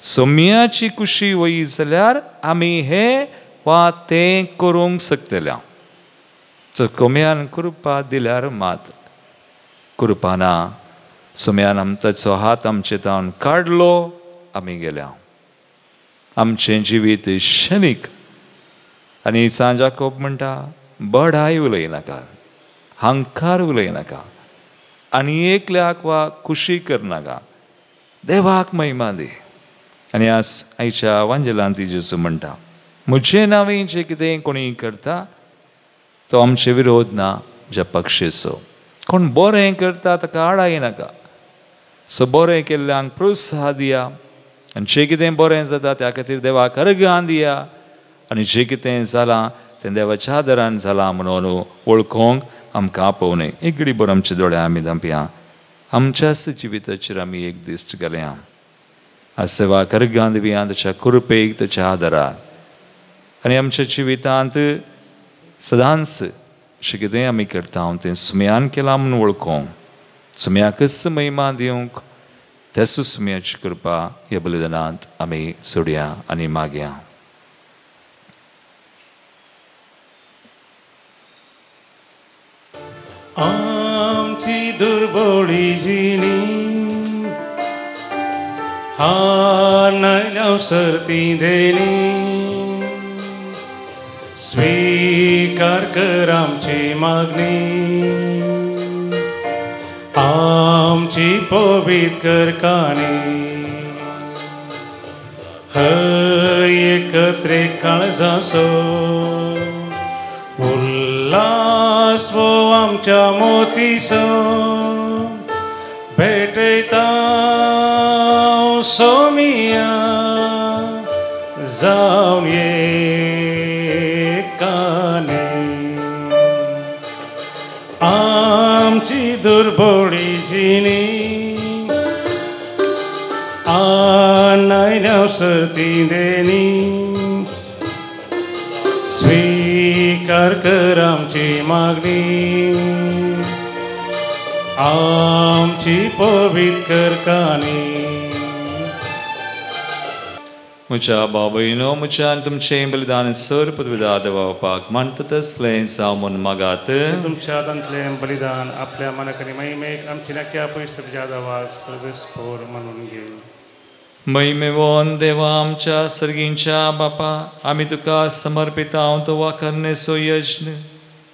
सोम्याची कुशी वयी जाल्यार आमी हें वा तें करूंक शकतले. सो कोम्यान कृपा दिल्यार मात, कृपा ना, सोम्यान ताचो हात आमचे तावन काडलो, आमी गेल्या. आमचें जिवीत क्षणीक. आनी सांजाकोब म्हणटा, बडाय उलयनाका, हंकार उलयनाका आनी एकल्याक वा खुशी करनाका, देवाक महिमा दी. आनी आज आयच्या वांजेलांत जेजू म्हणटा, म्हजें नांवें जें कितें कोणी करता तो आमचे विरोध ना, ज्या पक्षेचो. कोण बरें करता ताका आडायनाका. सो बरें केल्ल्यांक प्रोत्साह दिया आनी जें कितें बरें जाता त्या खातीर देवाक अर्गां दिया आनी जें कितें जालां तें देवाच्या आदारान जालां म्हणून वळखूंक आमकां आपोवणें. एक घडी बरो आमचे दोळे आमी धांपया, आमच्याच जिविताचेर आमी एक दिश्ट घालया. आज सेवाक अर्गां दिवया ताच्या कृपेक, ताच्या आदाराक. आनी आमच्या जिवितांत सदांच अशें कितें आमी करता तें सुम्यान केलां म्हणून वळखूंक, सुम्याकच महिमा दिवंक, त्याच सुम्याची कृपा ह्या बलिदानांत आमी सोडया आनी मागया. आमची दुर्बोळी जिणी हार नायल्या सर्ती देणी, स्वीकार कर आमची मागणी, आमची पवित्र कर काणी, हर एकत्रे काळजासो उल्हास वो आमच्या मोतीसो, भेटयता सोमिया जावन एकाने. आमची दुर्बोळी जिणी आनायल्या सर्ती देणी, स्वीकार कर आमची मागणी, आमची पवित्र करकानी. म्हज्या बाबयनो म्हज्या आनी तुमचें बलिदान सर पदविदा देवापाक मानता तसलें जावं म्हूण मागात. तुमच्या हातांतलें बलिदान आपल्या मनाक आनी महिमेक आमची नाक्या पयस जादावाक सर्वेस्पोर मानून घे. महिमेवोन देवा आमच्या सर्गींच्या बापा, आमी तुका समर्पिता तो वाखरणेचो यज्ञ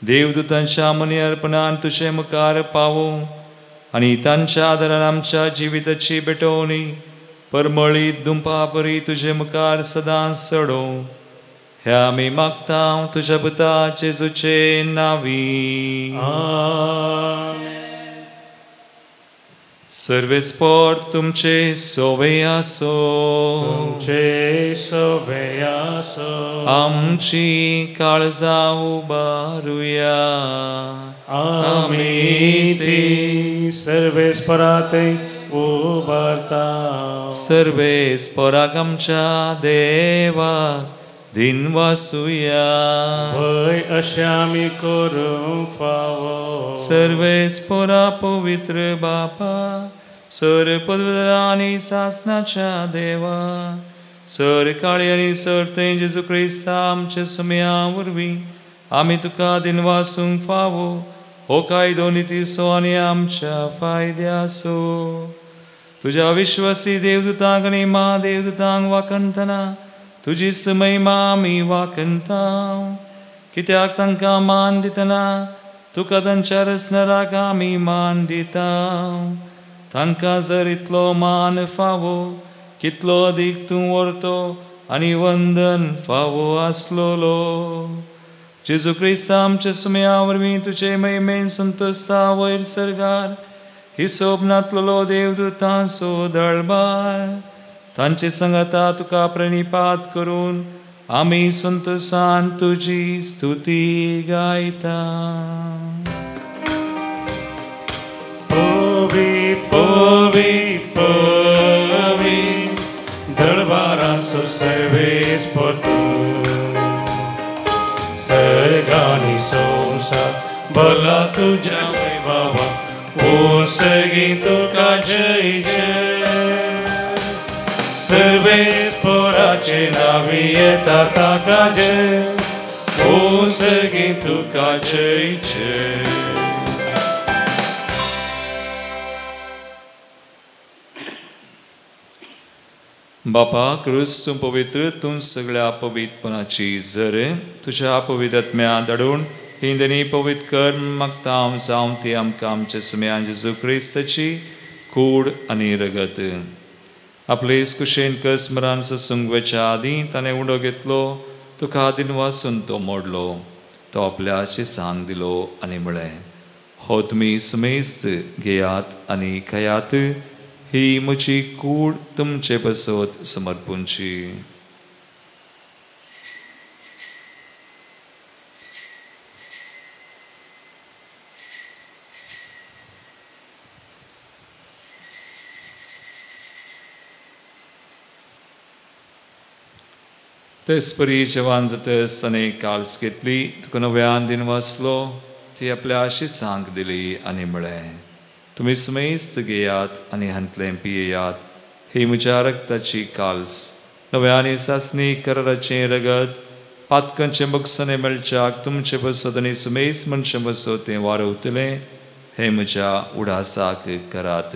देवदूतांच्या मनी अर्पणान तुजे मुखार पावो आनी तांच्या आदारान आमच्या जिविताची भेटवणी परमळीत दुंपा परी तुजे मुखार सदां सडो. ह्या आमी मागता तुज्या पुता जेजूचे नांवी. सर्वेस्पोर तुमचे सोवे आसो. तुमचे सोवे आसो. आमची काळजां उबारुया. आमी ती सर्वेस्पोराते उबारता. सर्वेस्पोराक आमच्या देवाक दिनवासुया. भंय अशें आमी करूंक फावो. सर्वेस्पोरा पवित्र बापा, सर पदवीधर आनी सासनाच्या देवा, सर काळी आनी सर थंय जेजू क्रिस्ता आमच्या सुमया वरवीं आमी तुका दिनवासूंक फावो. हो कायदो नितीचो आनी आमच्या फायद्याचो. तुज्या विश्वासी देवदूतांक आनी म्हादेवदूतांक वाखणतना तुजी महिमा आमी वाखणता. कित्याक तांकां मान दितना तुका तांच्या रचणाराक आमी मान दिता. तांकां जर इतलो मान फावो, कितलो अदीक तूं व्हरतो आनी वंदन फावो आसलोलो. जेजू क्रिस्ता आमच्या सुमया वरवीं तुजे महिमेन संतोषता वयर सर्गार हिसोब नातलेलो देवदूतांचो दळबार तांचे संगता तुका प्रणिपात करून आमी संतोषान तुजी स्तुती गायता. पवी पवी पवी दळबारांचो सर्वेस्पोर तूं, सर्गानी संवसार भला तुज्या वैभवा ओ सगीं तुका जय जय. सर्वेस्पोराचे नांवी येता ताका जय, ओ सगीं तुका जय जय. बापा क्रूस तूं पवित्र, तूं सगळ्या पवित्रपणाची झर, तुज्या पवित्र आत्म्या धाडून ही दनी पवित्र कर मागता हांव जावं ती आमकां आमच्या सुमयान जेजू क्रिस्ताची कूड आनी रगत. आपले कुशेन कस मरान सोसूंक वचच्या आदीं ताणें उंडो घेतलो, तुका दिनवासून तो मोडलो, तो आपल्या शिसांक दिलो आनी म्हळें, हो तुमी सुमेस्त घेयात आनी खायात, ही म्हजी कूड तुमचे पासत समर्पूंची. तेचपरी जेवान जातच ताणें काल्स घेतली, तुका नव्यान दिन वाचलो, ती आपल्या शिसांक दिली आनी म्हळें, तुमी सुमेस्त घेयात आनी हांतलें पियेयात, ही म्हज्या रक्ताची काल्स, नव्या आनी सासणी कराराचें रगत, पातकांचें बक्षणें मेळच्याक तुमचे बसत आनी सुमेस्त मनशां बसत तें वारवतलें, हें म्हज्या उडासाक करात.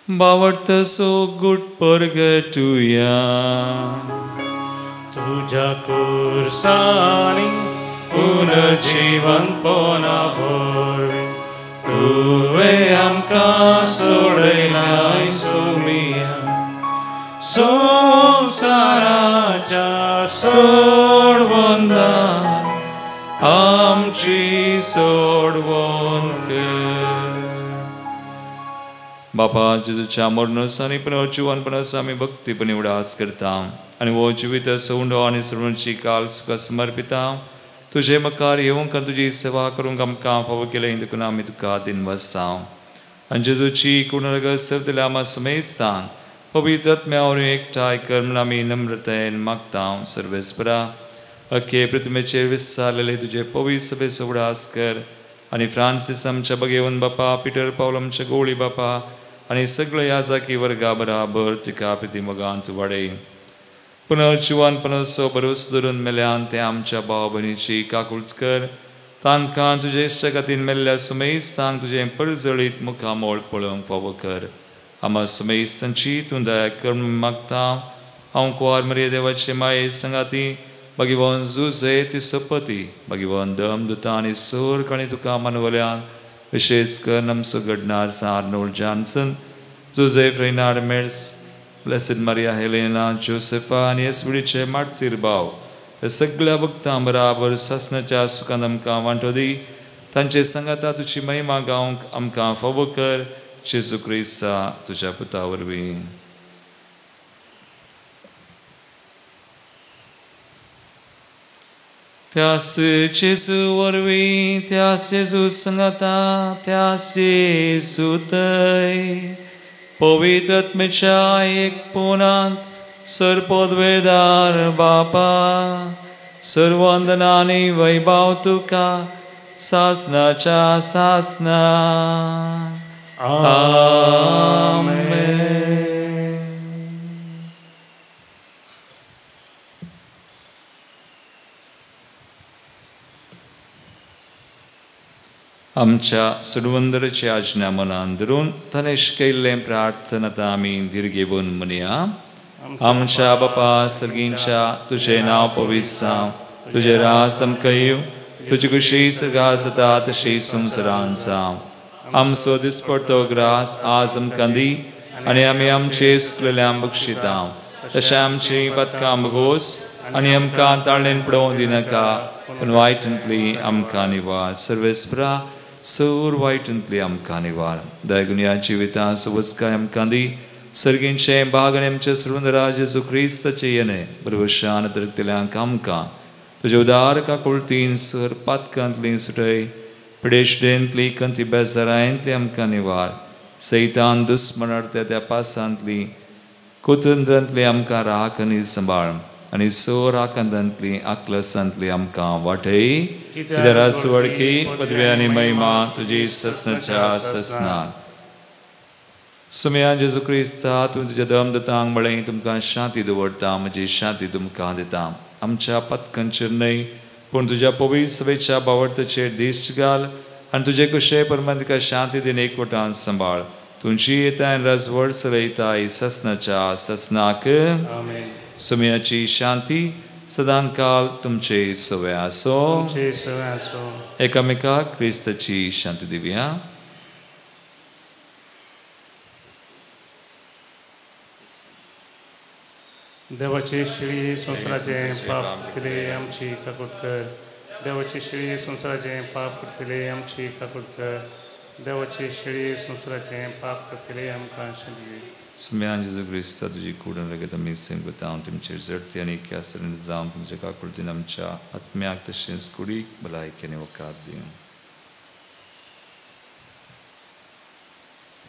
बावडत सो गुट परगटुया. तुझ्या कुर्सानी पुनर्जीवनपणा वरवीं तुवें आमकां सोडयलाय सोमिया, संवसाराच्या सोडवंदान आमची सोडवण कर. बापा जेजूच्या मरणाचो आनी पुनर्जीवनपणाचो आमी भक्तीपणी उडास करता आनी हो जिवीत सौंडो आनी सर्वांची काल तुका समर्पिता. तुजे मुखार येवंक आनी तुजी सेवा करूंक आमकां फावो केलें देखून आमी तुका दिनवासांव. आनी जेजूची कुणरगत सरतल्या आमा सुमेस्तांक पवित्र आत्म्या वरवीं एकठांय कर म्हूण आमी नम्रतायेन मागता. सर्वेस्परा अख्खे पृथ्वीचेर विस्तारलेले तुजे पवित्र सभेचो उगडास कर आनी फ्रांसीस आमच्या बगेवन बापा, पिटर पावल आमच्या गोवळी बापा आनी सगळे याजाकी वर्गा बराबर तिका प्रिती मोगांत वाडय. पुनर्जिवानपणाचो भरोसो धरून मेल्यान ते आमच्या भाव भयणीची काकूट कर. तांकां तुजे इश्टा खातीर मेल्ल्या सुमेस्तांक तुजें परजळीत मुखामोळ पळोवंक फावो कर. आमा सुमेस्तांची तूं दया कर म्हूण मागता. हांव कुवार मरिये देवाचे माये संगाती भगिवन जुजे ती सोपती भगिवन दम दुता आनी सोर आनी तुका मानवल्यान विशेश कर आमचो घडणार San Arnold Johnson, Joseph Reinhard Metz, blessed Maria Helena, Josefa आनी एसविडीचे मार्तीर भाव ह्या सगळ्या भक्तां बराबर सासणाच्या सुखान आमकां वांटो दी. तांचे सांगाता तुजी महिमा गावंक आमकां फावो कर. जेजू क्रिस्ता तुज्या पुता वरवीं. त्यास जेजू वरवीं, त्यास जेजू सांगाता, त्यास जेजू थंय पवित्र आत्म्याच्या एकपणांत सर्वपदवेदार बापा सर्वंदना आनी वैभव तुका सासनाच्या सासना. आमेन. आमच्या सुडवंदराची आज्ञा मनान धरून ताणें शिकयल्लें प्रार्थना आतां आमी दीर्घेवन म्हणया. आमच्या बापा सर्गींच्या तुजें नांव पवित्र जावं, तुजें राज आमकां येवं, तुजी खुशी सर्गां जाता तशी संवसारांत जावं. आमचो दिसपडतो ग्रास आज आमकां दी आनी आमी आमचे चुकलेल्यांक बक्षिता तशें आमची पदकां भोगोस आनी आमकां ताळेन पडोवंक दिनाका पूण वायटांतली आमकां निवार. सर्वेस्परा सौर वायटांतली आमकां निवार. दयगुन्या जिवितां सुबसकाय आमकां दी. सर्गींचें भाग आनी आमचे सर्वंदरा जेजू क्रिस्ताचें येणें बरोबर दरकतल्यांक आमकां तुज्या उदार काकुळतीन सर पातकांतली सुटय, पिडेशडेंतली कंती बेजारांतली आमकां निवार. सैतान दुस्मनार्थ त्या पासांतली कुतंत्रांतली आमकां राख आनी सांबाळ आनी सो राखंतांतली आकलसांतली आमकां वाटय. कित्याक वडकी पदवी आनी महिमा तुजी ससनाच्या ससनात. सुमया जेजू क्रिस्ता तूं तुज्या दम दतांक म्हळें तुमकां शांती दवरता, म्हजी शांती तुमकां दिता. आमच्या पतकांचेर न्हय पूण तुज्या पवित्र सभेच्या बावडताचेर दिश्ट घाल आनी तुजे कुशे प्रमाण तिका शांती दिन एकवटान सांबाळ. तुमची येता आनी रजवड चलयता ससनाच्या ससनाक. सुमयाची शांती सदांकाल तुमचे सवे आसो. एकामेकाक क्रिस्ताची शांती दिवया. देवाची शिळी संवसाराचे पाप करतले आमची काकूट कर. देवाची शिळी संवसाराचे पाप करतले आमची काकूट कर. देवाची शिळी संवसाराचे पाप करतले आमकां शांती. सुम्यान जेजू क्रिस्ता तुजी कुडून लगेत आमी सेंगता हांव तुमचेर जडती आनी क्यासरेन जावं तुमच्या काकुळतीन आमच्या आत्म्याक तशेंच कुडीक भलायकी आनी वकात दिवं.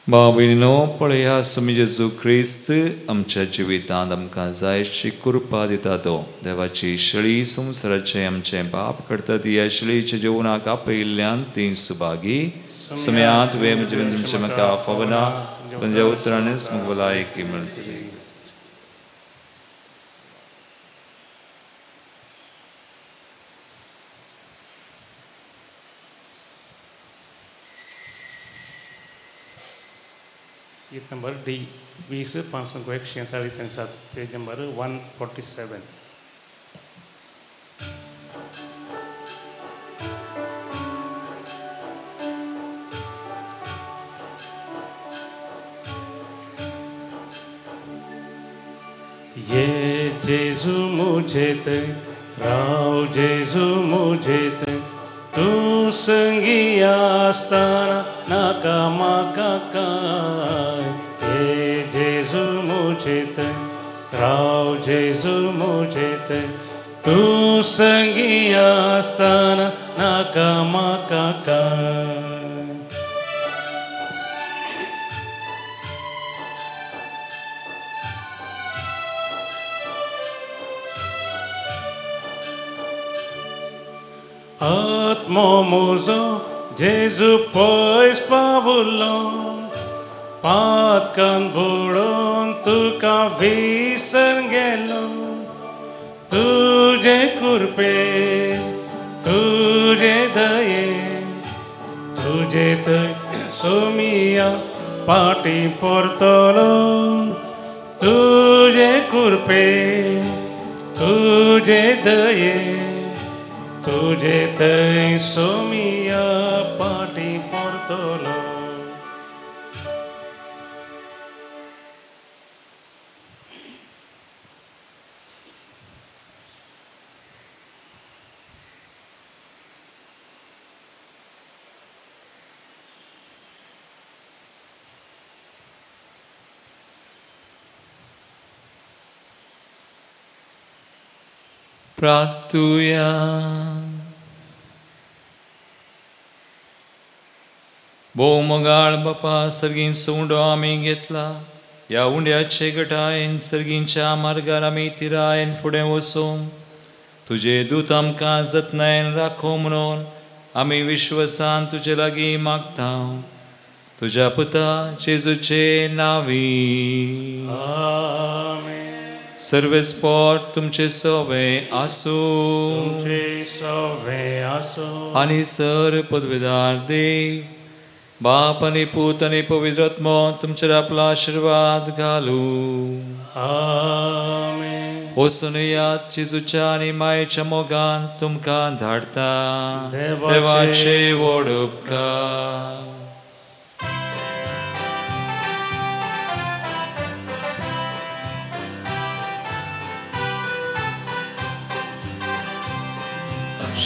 भाव भयणीनो पळया सुमी जेजू क्रिस्त आमच्या जिवितांत आमकां जायशी कृपा दिता. तो देवाची शेळी संवसाराचें आमचें पाप करता ती ह्या शेळीच्या जेवणाक आपयिल्ल्यान ती सुभागी. सुम्यात वे म्हजें तुमचें म्हाका फावना तुमच्या उतरानच म्हाका भलायकी मेळटली. गीत नंबर डी 20 501 46 7 पेज नंबर 147. ये जेजू मुझे ते राव जेजू मुझे ते तू संगी आसताना नाका माका काय. ये जेजू मुझे ते राव जेजू मुझे ते तूं संगी आसतना नाका म्हाका कांय. आत्मो म्हजो जेजू पयस पावलो, पातकान बुडोवन तुका विसर गेलो. तुजे कृपे तुजे दये तुजे थंय सोमिया पाटी परतलो. तुजे कृपे तुजे दये तुजे थंय सोमिया पाटी परतलो. प्रार्थुया. भोव मोगाळ बापा, सर्गींचो उंडो आमी घेतला. ह्या उंड्याचे गटायेन सर्गींच्या मार्गार आमी तिरायेन फुडें वचूंक तुजे दूत आमकां जतनायेन राखो म्हणून आमी विश्वासान तुजे लागीं मागता. तुज्या पुता जेजूचे नांवी आमेन. सर्वेस्पोर तुमचे सोवे आसूं, तुमचे सोवे आसूं. आनी सर पदवेदार देव बाप आनी पूत आनी पवित्र आत्मो तुमचेर आपलो आशिर्वाद घालूं. आमेन. वचून यात जेजूच्या आनी मायेच्या मोगान तुमकां धाडटा. देवाचे व्हड उपकार.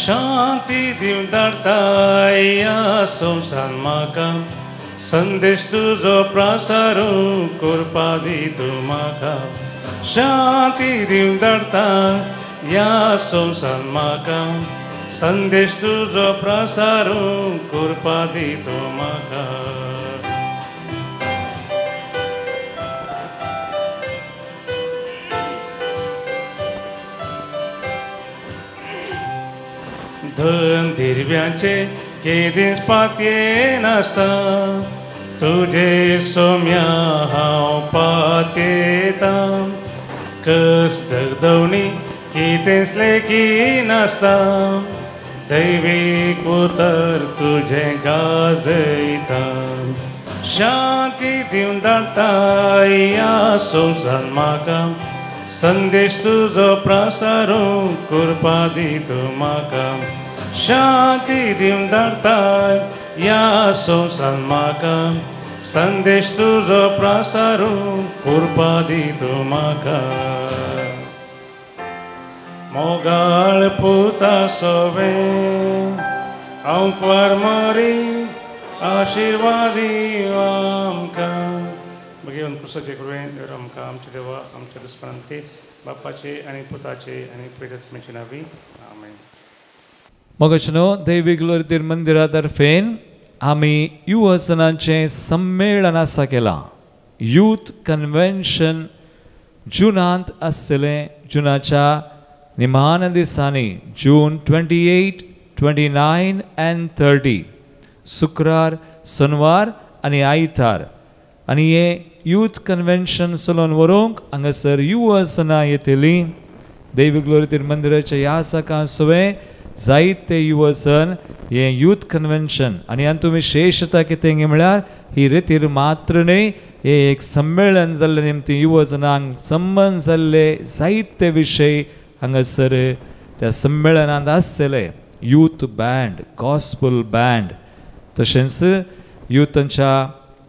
शांती दिवन धाडताय ह्या संवसारान म्हाका, संदेश तुजो प्रसारू करपा दी तूं म्हाका. शांती दिवन धाडता ह्या संवसारान म्हाका, संदेश तुजो प्रसारू करपा दी तूं म्हाका. धन दिरव्यांचे केदींच पातये नासता, तुजे सोम्या हांव पातयेता. कस दगदवणी कितेंच लेगी नासता, दैवीक उतर तुजें गाजयता. शांती दिवन धाडता ह्या संवसारान म्हाका, संदेश तुजो प्रसारू करपा दी तूं म्हाका. शांती दिवन धाडताय ह्या संवसारान म्हाका, संदेश तुजो प्रसारू करपा दी तूं म्हाका. मोगाळ पुता सोवे हांव परमरी आशिर्वादी आमकां. भगवान क्रिस्ताचे कृपेन देव आमकां आमच्या देवा आमच्या दुस्मानांती बापाचे आनी पुताचे आनी पवित्र आत्म्याचे नांवी आमेन. मोगाचेनो दैवी ग्लोरीतीर मंदिरा तर्फेन आमी युवजनांचें संमेलन आसा केलां. यूथ कन्व्हेन्शन जुनांत आसतलें. जुनाच्या निमाण्या दिसांनी जून 28, 29 आनी 30, शुक्रार, शनवार आनी आयतार. आनी हें यूथ कन्व्हेन्शन चलोवन व्हरूंक हांगासर युवजनां येतलीं. दैवी ग्लोरीतीर मंदिराच्या ह्या साकां सवें जायते युवजन हें यूथ कन्व्हेन्शन. आनी हातूंत विशेशता कितें म्हळ्यार ही रितीर मात्र न्हय, हें एक संमेलन जाल्ले निमतीं युवजनांक संबंद जाल्ले जायते विशय हांगासर त्या संमेलनांत आसतले. यूथ बँड, गॉस्पल बँड, तशेंच युथांच्या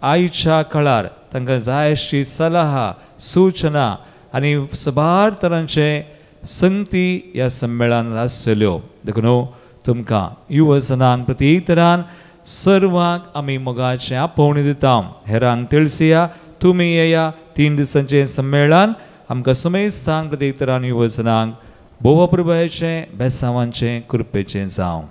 आयच्या काळार तांकां जाय अशी सलाहा, सूचना आनी साबार तरांचे संगती ह्या संमेलनांत आसतल्यो. देखून तुमकां युवजनांक प्रती तरान सर्वांक आमी मोगाचें आपोवणें दिता. हेरांक तिळसिया, तुमी येया. 3 दिसांचें संमेलन आमकां समेस्तांक प्रती तरान युवजनांक भोव अपुरबायेचें, बेसांवांचें, कृपेचें जावं.